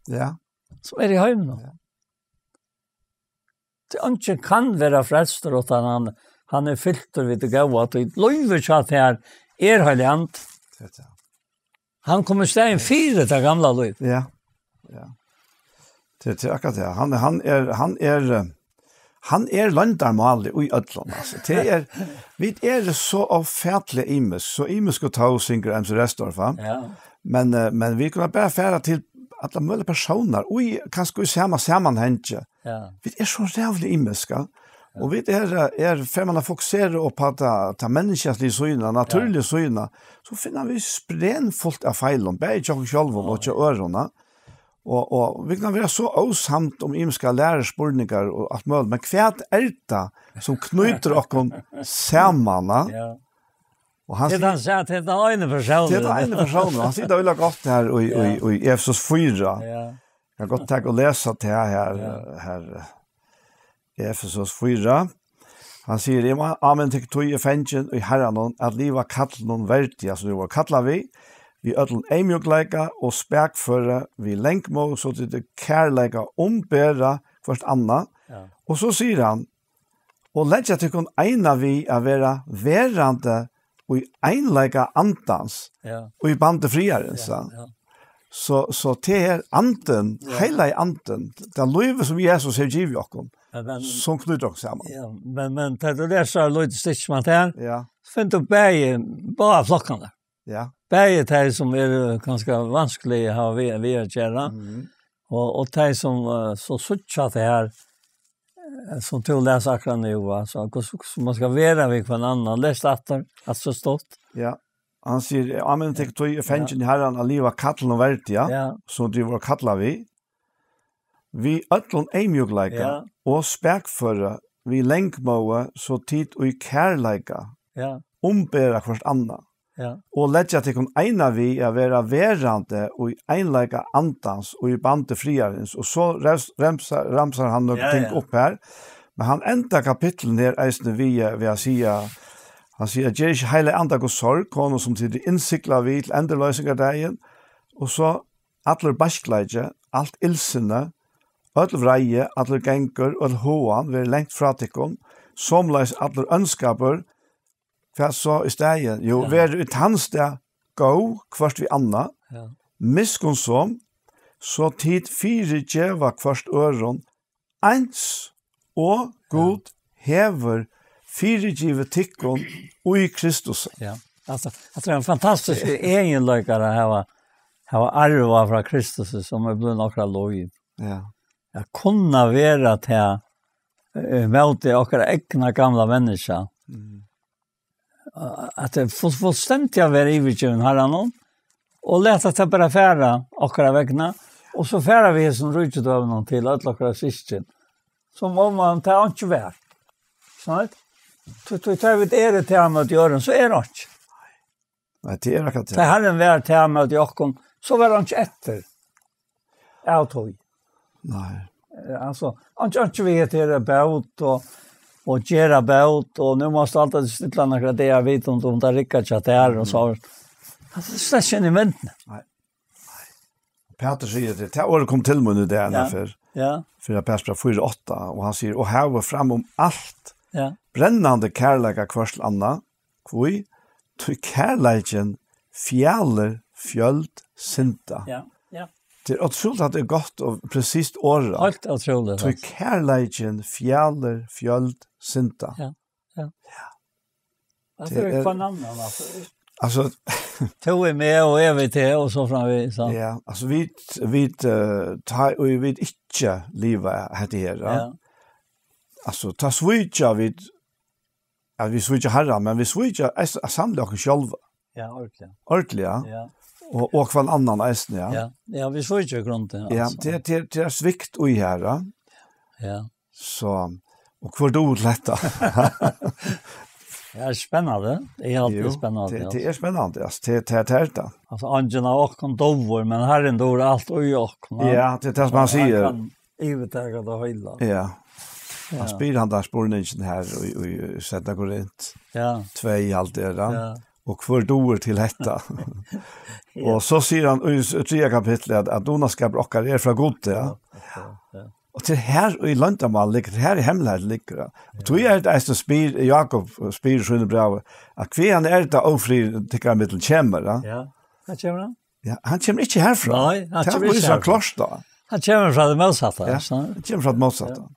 Ja. Sum eru í heiminum. Ja. Tí eingin kann vera frelstur, uttan hann, hann er fyltur við tí góða, tí lívið hjá tær er Heilagi Andi. Tað er tað. Hann kom í staðin fyri tað gamla lív. Ja, ja. Tað, tað er akkurát tað. Hann, hann er, hann er, eh, hann er loyndarmálið í øllum, altso. Tað er, vit eru so ófatiliga ymisk, so ymisk og tó, syngur M C Restorff, va? Ja. Men, eh, men vit kunnu bara fara til allar møguligar persónar, og í, kanska í sama samanhangi. Ja. Vit eru so ræðuliga ymisk, ja. Og vit eru, eh, er, fer man at fokusera upp á ta, ta menniskjaligu síðuna, natúrligu síðuna, so finna vit sprengfullt av feilum, bæði hjá okkum sjálvum og hjá øðrum, ja. Og, og vit kunnu vera so ósamd um ymiskar læruspurningar og alt møguligt, men hvat er tað, sum knýtir okkum saman, va? Ja. Og hann Tað er sigur hann sa-, tað er tann eini persónurin. Tað er tann eini persónurin. Hann sigur tað veldig gott her í, í, Ja. í Efesus fýra. Ja. Eg kann gott taka og lesa tað her, Ja. her, Efesus fýra. Hann sigur, "Eg má áminna tykkum, tí eg fangin í Harranum, at liva kallinum verdiga, sum tit vóru kallað við, við øllum eyðmjúkleika og spakføri, við langmóð, so tit í kærleika umbera hvørt annað." Ja. Og so sigur hann, "Og leggja tykkum eina við at vera verandi í einleika andans, Ja. og í bandi friðarins." Ja, ja. So, so tað er andin, Ja. heilagi andin, tað lívið, sum Jesus hevur givið okkum, Men, men, sum knýtir okkum saman. Ja, men, men, tá tú lesur eitt lítið stykki sum hatta her, Ja. finn tú bæði, báðar flokkarnar. Ja. Bæði tey, sum eru kanska vanskelig at hava við, við at gera, Mhm. og, og tey, sum, eh, so síggja tað her, eh, sum tú lesur akkurát nú, va? So, hvussu, hvussu man skal vera við hvønn annan. Les aftur, alt so stutt. Ja. Hann sigur, "Áminni tykkum, tí eg fangin í Harranum, at liva kallinum verdiga, Ja. sum tit vóru kallað við, við øllum eyðmjúkleika Ja. og spakføri, við langmóði, so tit í kærleika Ja. umbera hvørt annað. Ja. Og leggja tykkum eina við at vera verandi í einleika andans og í bandi friðarins." Og so res-, remsar, ramsar hann nøkur Ja, ting ja. upp her. Men hann endar kapitlið her eisini við, eh, við at siga, hann sigur, "Ger ikki Heilagan Anda Guds sorg, honum sum tit eru innsiglað við til endurloysingardagin." Og so, "Allur beiskleiki, alt illsinni, øll vreiði, allur gangur, øll háðan verði langt frá tykkum, somuleiðis allur óndskapur." Hvat so í staðin? Jú, Ja. "Verið í tann stað góð hvørt við annað, Ja. miskunnsom, so tit fyrigeva hvørt øðrum, eins og Ja. Gud hevur fyrigivið tykkum í Kristus." Ja. Altso, tað er ein fantastiskur eginleiki at hava, hava arvað frá Kristus, sum er blivið okkara lív. Ja. At kunna vera tað, eh, móti okkara egna gamla menniskja. Mm. At tað er full-, fullstendiga at vera yvirgivin Harranum, og lata tað bara fara okkara vegna, og so fara vit hesum ríkidøminum til øll okkara systkin, sum um man tað einki var. Sant? Tí, tí, tá vit eru tað móti øðrum, so er einki. Nei, tað er akkurát tað. Tá Harrin var tað móti okkum, so var einki eftir av tí. Nei. Eh, altso, einki, einki við at gera bót og, og gera bót, og nú mást tú halda teg stillan nakrar dagar, vita um, um tað riggar hjá tær, og so. Altso, tað er slett ikki inni í myndini. Nei. Nei. Pætur sigur tað, tað orðið kom til mín í dag, Ja. fyrr, Ja. fyrr at Pætur fýra átta, og hann sigur, "Og havið fram um alt Ja. brennandi kærleika hvørt til annað, hví? Tí kærleikin fjalir fjøld synda." Ja, ja. Tað er ótrúligt at tað er gott og presist orðað. Heilt ótrúligt, Tí altso. kærleikin fjalir fjøld synda. Ja, ja. Ja. Tað Tað er er hvønn annan, altso. Altso, Tú er meg, og eg við teg, og so framvegis, sant? Ja, altso, vit, vit, eh, tá, og vit ikki liva hetta her, ja. Ja. Altso, tá svíkja vit, at vit svíkja Harran, men vit svíkja eis-, sanniliga okkum sjálva. Ja, ordiliga. Ordiliga? Ja. Og, og hvønn annan eisini, ja. Ja, ja, vit svíkja grundin, Ja, altso. Tað, tað, tað er svikt í her, ja. Ja. So, og hvør dugir til hetta? Ja, spennandi. Tað er altíð Jú, spennandi, tað, altso. Tað er spennandi, altso. Tað, tað, tað er tað. Altso, eingin av okkum dugir, men Harrin dugir alt í okkum, va? Ja, tað er tað sum hann Og hann sigur. kann yvirtaka tað heila. Ja. Ja. Hann spyr hann tað spurningin her í, í, í seinna Korint. Ja. Tvey, alt er tað. Ja. Og hvør dugir til hetta? Ja. Og so sigur hann í s-, tredje kapitli at, at dugnaskapur okkara er frá Gudi, ja. Ja, ja, ja. Og tað er her í loyndarmál liggur, tað er her í hemmeligheit liggur, ja. Og Ja. tí er tað eisini spyr, Jakob spyr í sínum brævi, at hvaðani er tað ófriður tykkara millum kemur, ja? Ja, hvar kemur hann? Ja, hann kemur ikki herfrá. Nei, hann Tað kemur ikki vísir hann herfrá. klárt, tá. Hann kemur frá tí mótsatta, Ja, so. hann kemur frá tí mótsatta. Ja.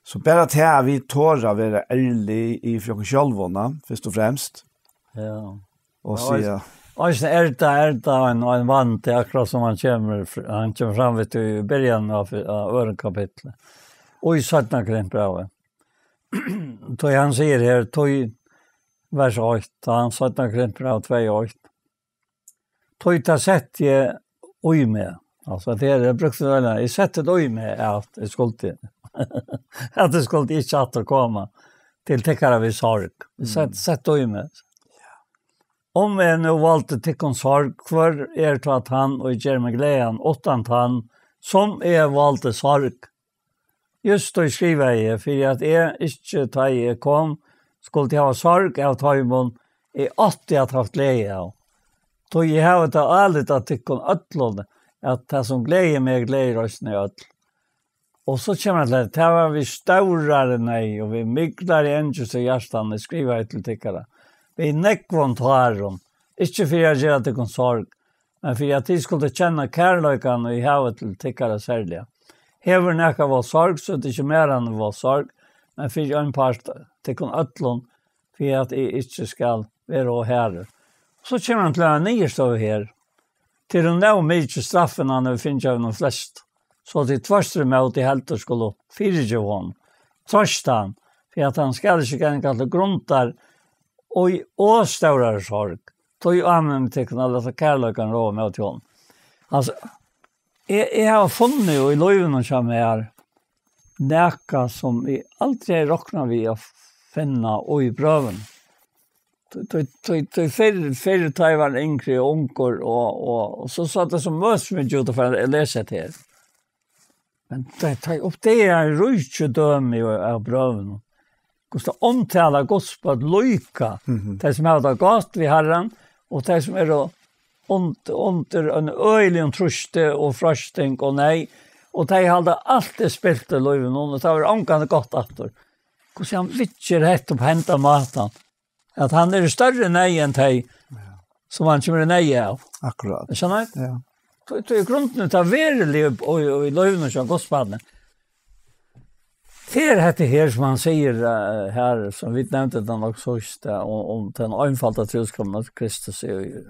So bara tað at vit tora at vera ærlig í fyri okkum sjálvum, na, fyrst og fremst. Ja. Og Ja, siga eisini er tað, er tað ein, ein vandi, akkurát sum hann kemur fr-, hann kemur fram við í byrjan av, av øðrum kapitli. Og í seinna Korintbrævi. Tí hann sigur her, tí vers eitt, tá hann seinna Korintbræv tvey eitt. Tí tað setti eg í meg. Altso, tað er, eg brúkti tað, eg setti tað í meg, at eg skuldi, at eg skuldi ikki aftur koma til tykkara við sorg. Eg sett, Mm. sett í meg. Um eg nú valdi tykkum sorg, hvør er tá tann, og ger meg glaðan, uttan tann, sum eg valdi sorg? Júst tí skrivaði eg, fyri at eg ikki, tá eg kom, skuldi hava sorg av teimum, eg átti at havt gleði av. Tí eg havi tað álit á tykkum øllum, at tað, sum gleðir meg, gleðir eisini øll. Og so kemur hann til, tað var við stórari neyð, og við miklari angist í hjartanum, skrivaði eg til tykkara. Við nógvum tárum, ikki fyri at gera tykkum sorg, men fyri at tit skuldu kenna kærleikan, ið eg havi til tykkara serliga. Hevur nakar vátt sorg, so er tað ikki mær, hann hevur vátt sorg, men fyri ein part tykkum øllum, fyri at eg ikki skal vera ov harður. So kemur hann til eina niðurstøðu her. Tað er nóg mikið straffin, hann hevur fingið av teimum flestu. So tit tvørturímóti heldur skulu fyrigeva honum. Troysta hann, fyri at hann skal ikki ganga til grundar í ov stórari sorg. Tí ámini tykkum at lata kærleikan ráða móti honum. Altso, eg, eg havi funnið í lívinum hjá mær nakað, sum eg aldri hevði roknað við at finna í brøvum. Tí, tí, tí, tí fyrr, fyrr, tá eg var yngri og ungur, og, og, og so sá tað sum møsmikið út at fara at lesa hetta her. Men tá, tá eg uppdagaði ríkidømi av brøvunum, hvussu tað umtalar Guds børn líka, Mhm. tey sum hava tað gott við Harran, og tey sum eru und-, undir ein øgiligum trýsti og freisting og neyð, og tey halda alt er spilt í lívinum, og tað verður ongantíð gott aftur. Hvussu hann viðger hetta upp á henda mátan, at hann er í størri neyð enn tey, Ja. sum hann kemur í neyð av. Akkurát. Skilja tit? Ja. Tí, tí í grundini er tað veruliga í, í, í lívinum hjá Guds barni. Tað er hetta her, sum hann sigur, eh, her, sum vit nevndu tað nokk síðst, eh, um, um tann einfalda trúskapin av Kristus, eh,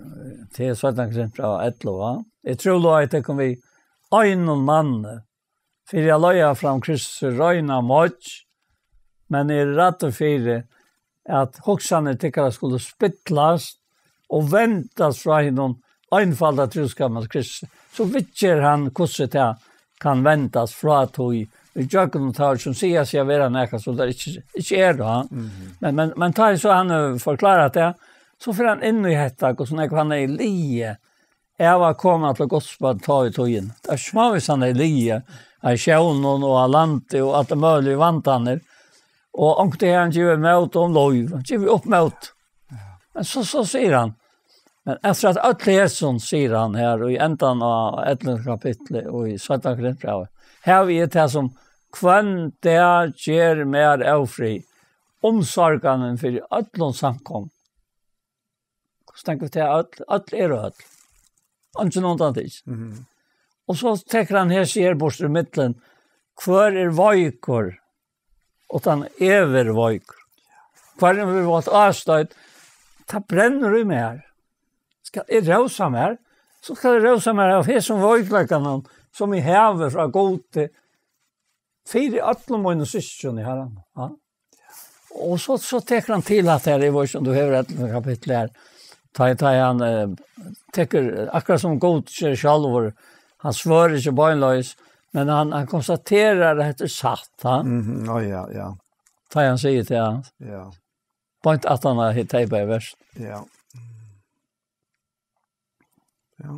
til seinna Korintbræv ellivu, va? Eg trúlovaði tykkum við einum manni, fyri at leiða fram Kristus reina moyggj, men eg eri ræddur fyri, at hugsanir tykkara skulu spillast og vendast frá hinum einfalda trúskapinum Kristi. So viðger hann, hvussu tað kann vendast frá tí, í gjøgnum teir, sum siga seg at vera nakað, sum teir ikki, ikki eru, ha? Mhm. Men, men, men tá eg so hann hevur forklárað tað, so fer hann inn í hetta, hvussu nógv hann er liðugur av at koma til Guds børn tá í tíðini. Tað er smávegis hann er liðugur av sjónum og av landi og alt møguligt vandarnir. Og onkuntíð hevur hann givið mót um lív, givið upp mót. Ja. Men so, so sigur hann, men eftir at øll hesum, sigur hann her í endan av ellivta kapitli og í seinna Korintbrævi, havi eg tað, sum hvønn dag ger mær ófrið, umsorganin fyri øllum samkomum. Hvussu stendur við tað? Øll, øll eru øll. Eingin undantikin. Mhm. Og so tekur hann hesi her burtur í millum. Hvør er veikur? Uttan eg verði veikur. Hvør er við vátt ástøð? Tað brennur í mær. Skal eg rósa mær? So skal eg rósa mær av hesum veikleikanum, sum eg havi frá Gudi, fyri øllum mínum systkinum í Harranum. Ja? Og so, so tekur hann til at her, eg veit ikki um tú hevur ellivta kapittul her, Tá, tá hann eh, tekur, akkurat sum Gud ger sjálvur, hann svør ikki beinleiðis, men hann, hann konstaterar at hetta er satt, ha? Mhm, ja, ja, ja. Tá hann sigur til hann. Ja. Beint at hann har teipaði vers. Ja. Ja.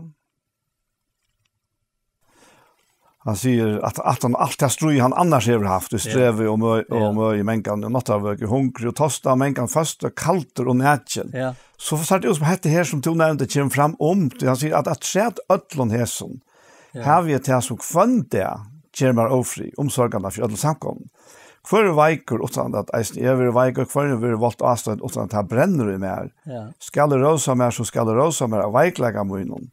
Hann sigur at, at hann alt tað stríð, hann annars hevur haft, í strevi og mø-, og Ja. møði, mengan og náttarvøk, í hungri og tosta, mengan føstu, kaldur og nakin. Ja. So sær tað út sum hetta her, sum tú nevndi, kemur fram um, tí hann sigur at, at træt øllum hesum, Ja. havi eg tað, sum hvønn dag ger mær ófrið, umsorgana fyri øllum samkomum. Hvør er veikur, uttan at eisini eg verði veikur? Hvørjum verður volt ástøðið, uttan at tað brennur í mær? Ja. Skal eg rósa mær, so skal eg rósa mær av veikleika mínum.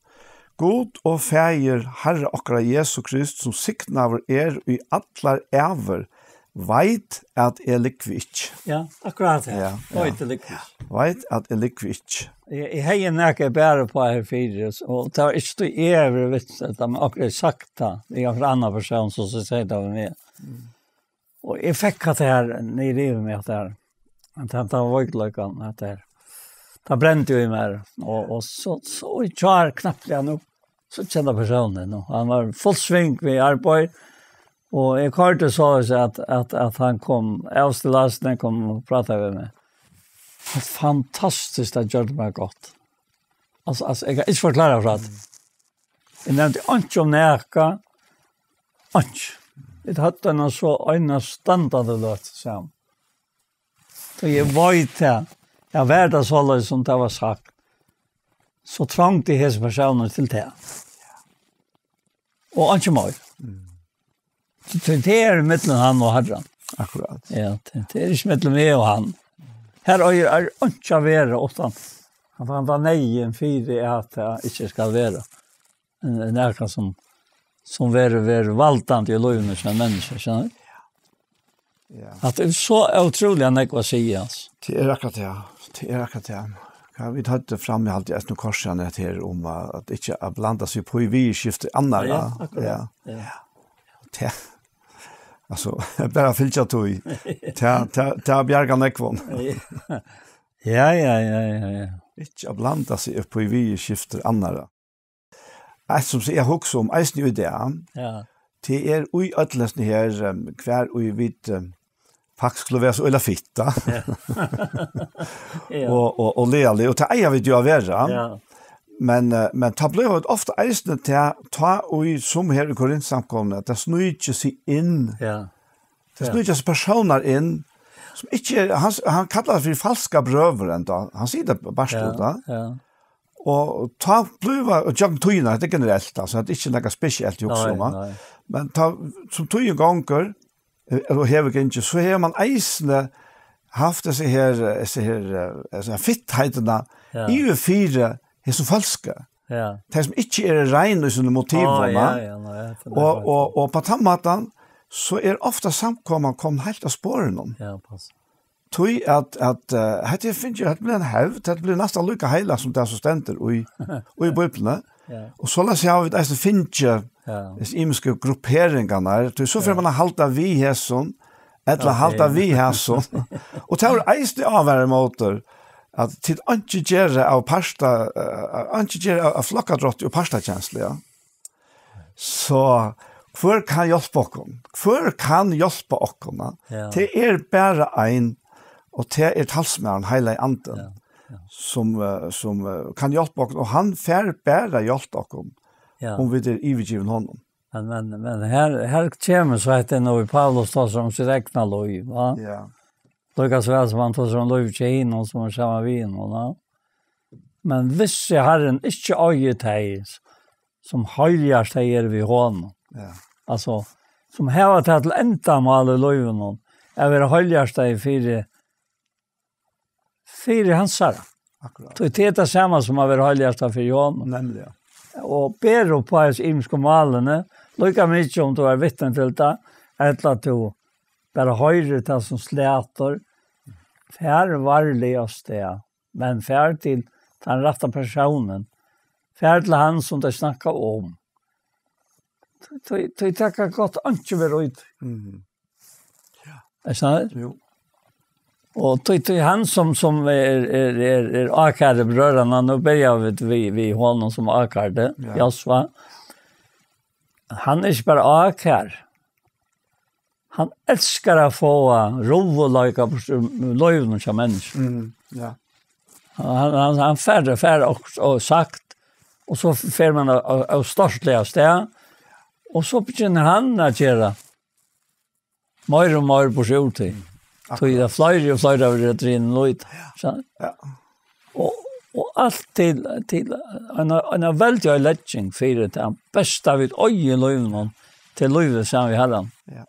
Gud og Faðir Harra okkara Jesu Krist, sum signaður er í allar ævir, veit at eg lúgvi ikki. Ja, akkurát, ja. Ja, ja. Veit eg lúgvi ikki. Veit at eg lúgvi ikki. Eg, eg hevði nakað bara upp á her fyri, og tað var ikki tí eg hevði vitnað, men akkurát sagt tað. Eg har ein annan persón, sum, sum segði tað við meg. Mm. Og eg fekk hatta her niður yvir meg, at tað her, at tað, tað var veikleikan, at tað her, tað brendi í mær, og, og so, so í gjár knappliga nú, so kendi persónin, og hann var full sving við arbeiði, og eg koyrdi so at, at, at hann kom, avstillasin, hann kom og prátaði við meg. Fantastiskt, tað gjørdi mær gott. Altso, altso, eg kann ikki forklára frá tí. Eg nevndi einki um nakað, einki. Vit høvdu eina so einastandandi løtu saman. So eg veit tað, ja, var tað soleiðis, sum tað var sagt, so trongdi hesin persónur til tað. Og einki meir. Mm. Tí, tí tað er millum hann og Harran. Akkurát. Ja, tað, tað er ikki millum meg og hann. Her er, er einki at vera uttan. Hann fann tað neyðin fyri at tað ikki skal vera. En, en nakað sum, sum verður, verður valdandi í lívinum hjá menniskjum, skilur tú? Ja. At tað er so ótrúliga nógv at siga, altso. Tað er akkurát tað. Tað er akkurát tað. Ja, vit høvdu frammi, haldi eg, eisini korsan at her um at, at ikki at blanda seg upp í viðurskifti annarra. Ja, akkurát. Ja. Ja. Ja. Tað, altso, bara fylgja tí. Tað, tað, tað bjargar nógvum. Ja. Ja, ja, ja, ja, ja. Ikki at blanda seg upp í viðurskifti annarra. Eitt sum eg hugsi um eisini í dag, Ja. tað er í øllum hesum her, em, hvar í vit, em, faktiskt skulu vera so øgiliga fitt, tá. Ja. Ja. Og, og, og laglig, og tað eiga vit jo at vera. Ja. Men, eh, men tá blívur tað ofta eisini tað, tá í sum her í Korintsamkomuni, at tað sníkir seg inn. Ja. Tað Ja. sníkir seg persónar inn, sum ikki er, hann, hann kallar tað fyri falskar brøður enda. Hann sigur tað bart Ja, út, tá. Ja. Og tá blívur, og gjøgnum tíðina, hetta er generelt, altso, hetta er ikki nakað spesielt, eg hugsi Nei, um, va? nei. Men tá, sum tíðin gongur, eh, og hevur gingið, so hevur man eisini havt hesi her, eh, hesi her, eh, hesi her fittheitina Ja. yvir fyri hesum falska. Ja. Tey sum ikki eru rein í sínum motivum, Á, ja, va? ja, nei, tað er Og, akkurát. og, og á tann mátan, so er ofta samkoman komin heilt av sporunum. Ja, pass. Tí at, at, eh, hetta er fingið, hetta blívur ein hevd, hetta blívur næstan líka heilagt sum tað sum stendur í, í Bíbliuni. Ja. Og soleiðis hava vit eisini fingið Ja. hesar ymisku grupperingarnar. Tí so fer Ja. man at halda við hesum, ella Ok. halda við hesum. Og tað er eisini ávarin mótur, at tit einki gera av parta, eh, einki gera av, av flokkadrátti og partakenslu, ja. So, hvør kann hjálpa okkum? Hvør kann hjálpa okkum, va? Ja. Tað er bara ein, og tað er talsmaðurin, Heilagi Andin, Ja, ja. sum, eh, sum, eh, kann hjálpa okkum, og hann fær bara hjálpt okkum, Ja. um vit eru yvirgivin honum. Men, men, men her, her kemur so hetta nú í Paulus tosar um sítt egna lív, va? Ja. Líka so væl sum hann tosar um lív hjá hinum, sum er saman við hinum, va? Men vissi Harrin ikki eigi tey, sum heilhjartað eru við honum. Ja. Altso, sum hava tað til endamál í lívinum, at vera heilhjartaði fyri, fyri hansara. Akkurát. Tí tað er tað sama sum at vera heilhjartaður fyri honum. Nemliga. Og ber upp á hesi ymisku málini, líka mikið um tú er vitni til tað, ella at tú bara hoyrir tað sum slatur, far varliga av stað, men far til tann rætta persónin. Far til hann sum tey snakka um. Tí, tí, tí tað kann gott einki vera í tí. Mhm. Er tað? Jú. Og tí, tí hann sum, sum er, er, er, er ákærdi brøðranna, nú byrja vit við, við honum sum ákærdi, Ja. Josva. Hann er ikki bara ákærður. Hann elskar at fáa ruðuleika burtur úr lívinum hjá menniskjum. Mm, ja. Hann, hann, hann fær, fær og, og sagt, og so fer man av, av, av stolti av stað, og so begynnar hann at gera meir og meir burtur úr tí. Mm. Tí Akkurát. er fleiri og fleiri av dregnir út. Ja. So, Ja. og, og alt til, til ein, ein veldig legging fyri tað besta vit eiga í lívinum, til lívið saman við Harran. Ja.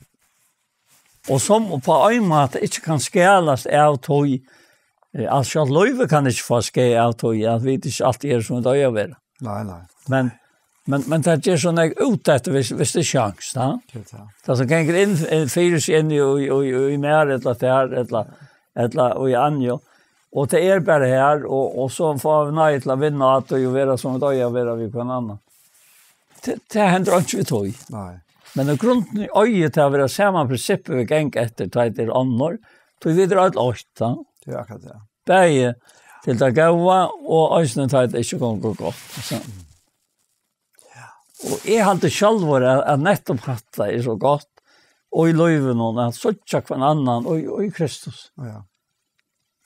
Og sum á ein máta ikki kann skelast av tí, eh, altso, sjálvt lívið kann ikki fáa skeð av tí, at vit ikki altíð eru sum vit eiga at vera. Nei, nei. Men, men, men tað ger so nógv út eftir, hvis, hvis tað er sjans, ja. Tað er tað. Tað sum gongur inn, inn fyri seg inn í, í, í, í mær, ella tær, ella, ella í Anju. Og tað er bara her, og, og so fáa vit nøði til at vinna at og vera sum vit eiga at vera við hvønn annan. Tað, tað hendir ikki við tí. Nei. Men í grunden eigur tað at vera sama prinsipp vit ganga eftir, tá tað er onnur, tí vit eru øll eitt, ja. Tað er akkurát tað. Bæði til tað góða og eisini tá tað ikki gongur gott. So. Og eg haldi sjálvur at, at nettupp hatta er so gott, og í lívinum at síggja hvønn annan og í, og í Kristus. Ja.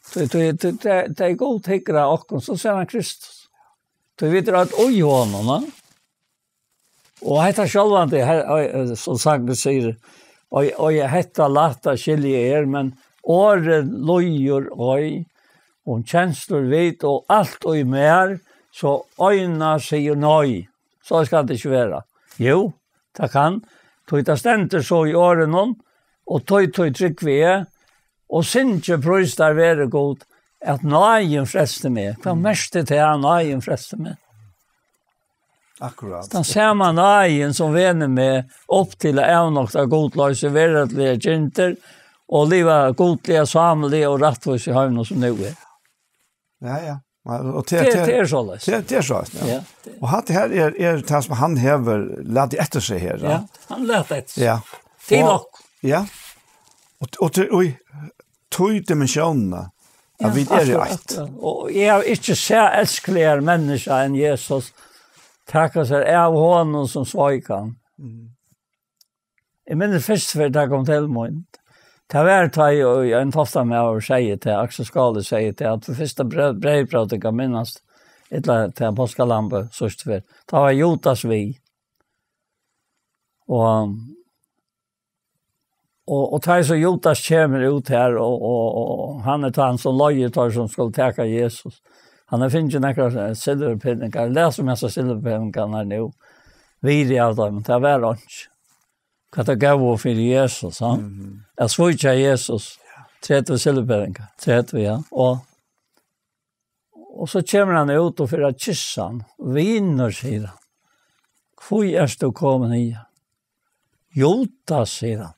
Tí, tí, tí, tí, tí Gud hyggur at okkum, so sær hann Kristus. Tí vit eru øll í honum, ja. Og hetta sjálvandi, her, oi, sum sangurin sigur, oi, oi, hetta lætt at skilja er, men orðið lýgur, oi, um kenslur vit og alt í mær, so eina sigur nei. So skal tað ikki vera. Jú, tað kann, tí tað stendur so í orðinum, og tí, tí trúgvi eg, og syngi prís tær veri Gud, at náðin frelsti meg. Hvat merkir tað, at náðin frelsti meg? Akkurát. Tann sama náðin sum venur meg upp til at avnokta gudloysi, veraldligar girndir, og liva gudliga, sámiliga og rættvísi heim sum nú er. Ja, ja. Og te, Tað, te, tað er soleiðis. Te, tað er soleiðis, ja. Ja, tað Og hatta her er, er tað sum hann hevur latið eftir seg her, Ja, hann læt eftir. Ja. Til Og okkum. Ja. Og, og til, og í tí dimensjónina, at Ja, vit eru akkurát, eitt. akkurát. Og eg havi ikki sæð elskligari menniskja enn Jesus taka sær av honum sum sveik hann. Mm. Eg minnist fyrstu ferð, tað kom til mín. Tað var tá eg, og ein tofta maður segði til, Aksel Skáli segði til, at fyrsta brev-, breyðbrótingar minnast, ella til páskalambið, síðstu ferð. Tá var Judas við. Og, og, og tá so Judas kemur út her, og, og, og hann er tann sum leiðir teir sum skulu taka Jesus. Hann hevur fingið nakrar, eh, silvurpeningar. Les um hesar silvurpeningarnar nú. Virði av teimum, tað var einki. Hvat tað gav fyri Jesus, ha? Mhm. At svíkja Jesus. Ja. Tretivu silvurpeningar. Tretivu, ja. Og, og so kemur hann út og fer at kyssa hann. Vinur, sigur hann. Hví ert tú komin higar? Judas, sigur hann.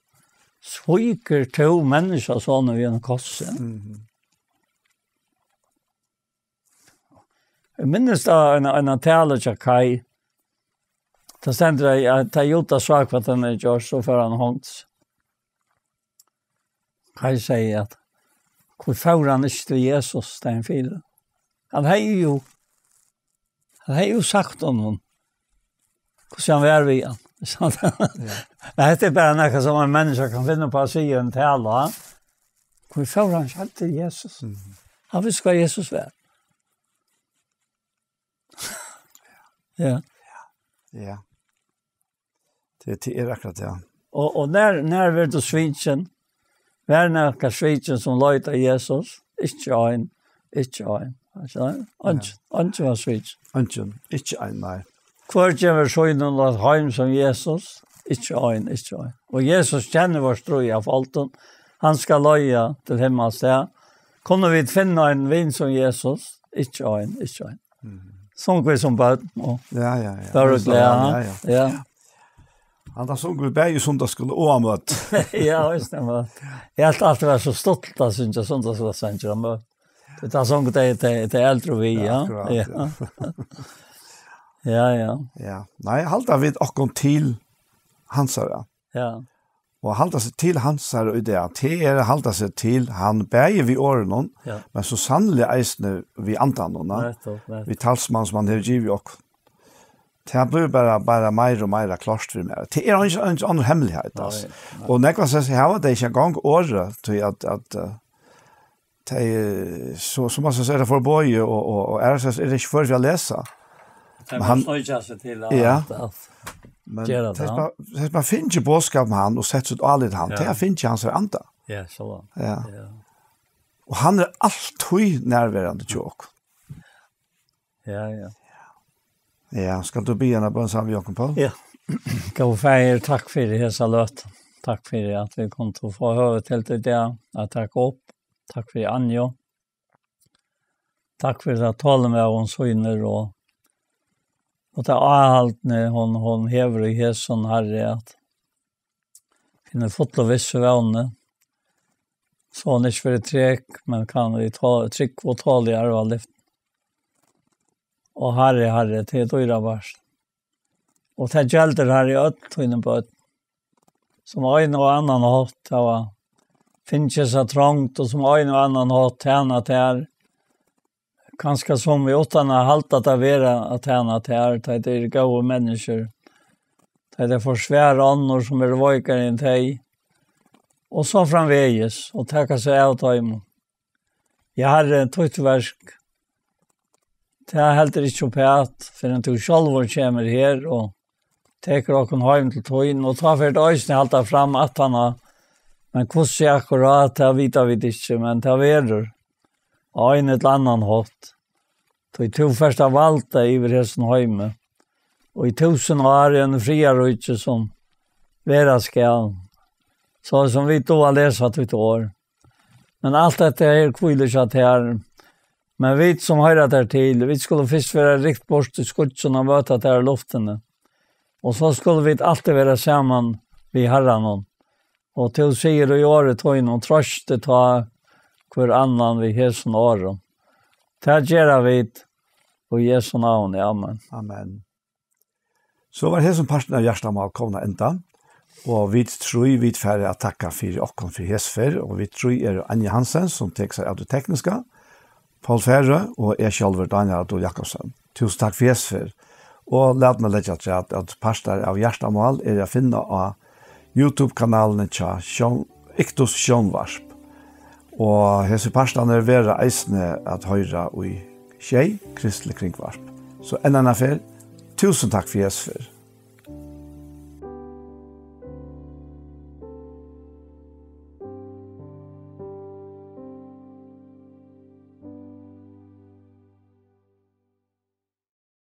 Svíkur tú Menniskjusonin við einum kossi? Mhm. Eg minnist tá ein, ein talu hjá Kaj. Tá stendur tað, at tá Judas sá hvat hann hevði gjørt, so fór hann og hongdi seg. Kaj segði at, hví fór hann ikki til Jesus dagin fyri? Hann hevði jú, hann hevði jú sagt honum, hvussu hann var við hann. Ja. Men hetta er bara nakað sum ein menniskja kann finna upp á at siga í eini talu, ha? Hví fór hann ikki til Jesus? Mhm. Hann visti hvat Jesus var. Ja. Ja. Tað, tað er akkurát tað. Og, og nær, nær verður tú svikin? Var nakar svikin sum leit á Jesus? Ikki ein, ikki ein. Altso, eingin, Ja. eingin var svikin. Eingin, ikki ein, nei. Hvør kemur sínum at heim sum Jesus? Ikki ein, ikki ein. Og Jesus kennir vørt stríð av foldum. Hann skal leiða til himmals stað. Kunnu vit finna ein vin sum Jesus? Ikki ein, ikki ein. Mhm. Sungu vit sum børn, og Ja, ja, ja. Vóru Vit glaða, ja, ja. ja. Hann, hann sungu vit bæði í sunnudagsskúla og á møti. Ja, víst, ja, men eg helt altíð var so stolt at syngja sunnudagsskúlasangir á møti. Tað sungu tey, tey, tey eldru við, Ja, ja. akkurát, Ja. ja. Ja, ja. Ja. Nei, halda vit okkum til hansara. Ja. Og at halda seg til hansara í dag, tað er at halda seg til hann bæði við orðunum, Ja. men so sanniliga eisini við andanum, na? Nettupp, nettupp. Við talsmann sum hann hevur givið okkum. Tað blívur bara, bara meira og meira klárt fyri mær. Tað er eingin, eingin annar hemmeligheit, Nei, altso. nei. Og nógv av seg hava tey ikki eingong orðið, tí at, at, eh, tey, eh, so, sum man sigur, er tað forboðið, og, og, og ella er tað ikki før við at lesa. Tey Men hann sníkja seg til at, Ja. at, at Men gera tey tað. bara, tey bara finna boðskapin hann og sett sítt álit hann. Ja. Tey finna hansara anda. Ja, so. Ja. Ja. Og hann er altíð nærverandi hjá okkum. Ja, ja. Ja, skalt tú biðja eina bøn saman við okkum, Poul? Ja. Góði Faðir, takk fyri hesa løtu. Takk fyri at vit kundu fáa høvi til tað í dag at taka upp. Takk fyri Anju. Takk fyri at tolið meg hon sýnir og, og tað áhaldni hon, hon hevur í hesum, Harri, at finna fulla vissu vónina. So hon ikki verður trek, men kann við to-, trúgv og toli arva lyfti. Og Harri, Harri, tað er dýrabart. Og tað geldur, Harri, øll tíni børn, sum á ein og annan hátt hava fingið seg trongt, og sum á ein og annan hátt tæna tær, kanska sum við uttan at halda tað vera at tæna tær, tá tað eru góðu menniskjur, tá tað forsvara onnur, sum eru veikari enn tey, og so framvegis, og taka seg av teimum. Ja, Harri, títt verk, tað heldur ikki uppat, fyrr enn tú sjálvur kemur her og tekur okkum heim til tín, og tá fer tað eisini halda fram aftaná, men hvussu akkurát, tað vita vit ikki, men tað verður á ein ella annan hátt, tí tú fert at valda yvir hesum heimi, og í túsund ár í einum friðarríki sum vera skal, so sum vit duga at lesa títt orð. Men alt hetta her hvílir hjá tær. Men vit, sum hoyra tær til, vit skulu fyrst vera rykt burt í skýggjum og møta tær í luftini. Og so skulu vit altíð vera saman við Harranum. Og tú sigur í orði tínum, troystið tá hvør annan við hesum orðum. Tað gera vit í Jesu navni. Amen. Amen. So var hesin parturin av Hjartamál komin at enda, og vit trý, vit fara at takka fyri okkum fyri hesa ferð, og vit trý eru Anja Hansen, sum tekur sær av tí tekniska, Poul Færø og eg sjálvur, Dánjal Adol Jakobsen. Túsund takk fyri hesa ferð. Og lat meg leggja afturat, at partar av Hjartamál eru at finna á YouTube-kanalini hjá Sjón-, Iktus Sjónvarp. Og hesir partarnir verða eisini at hoyra í Sjey, Kristiligt Kringvarp. So enn eina ferð, túsund takk fyri hesa ferð.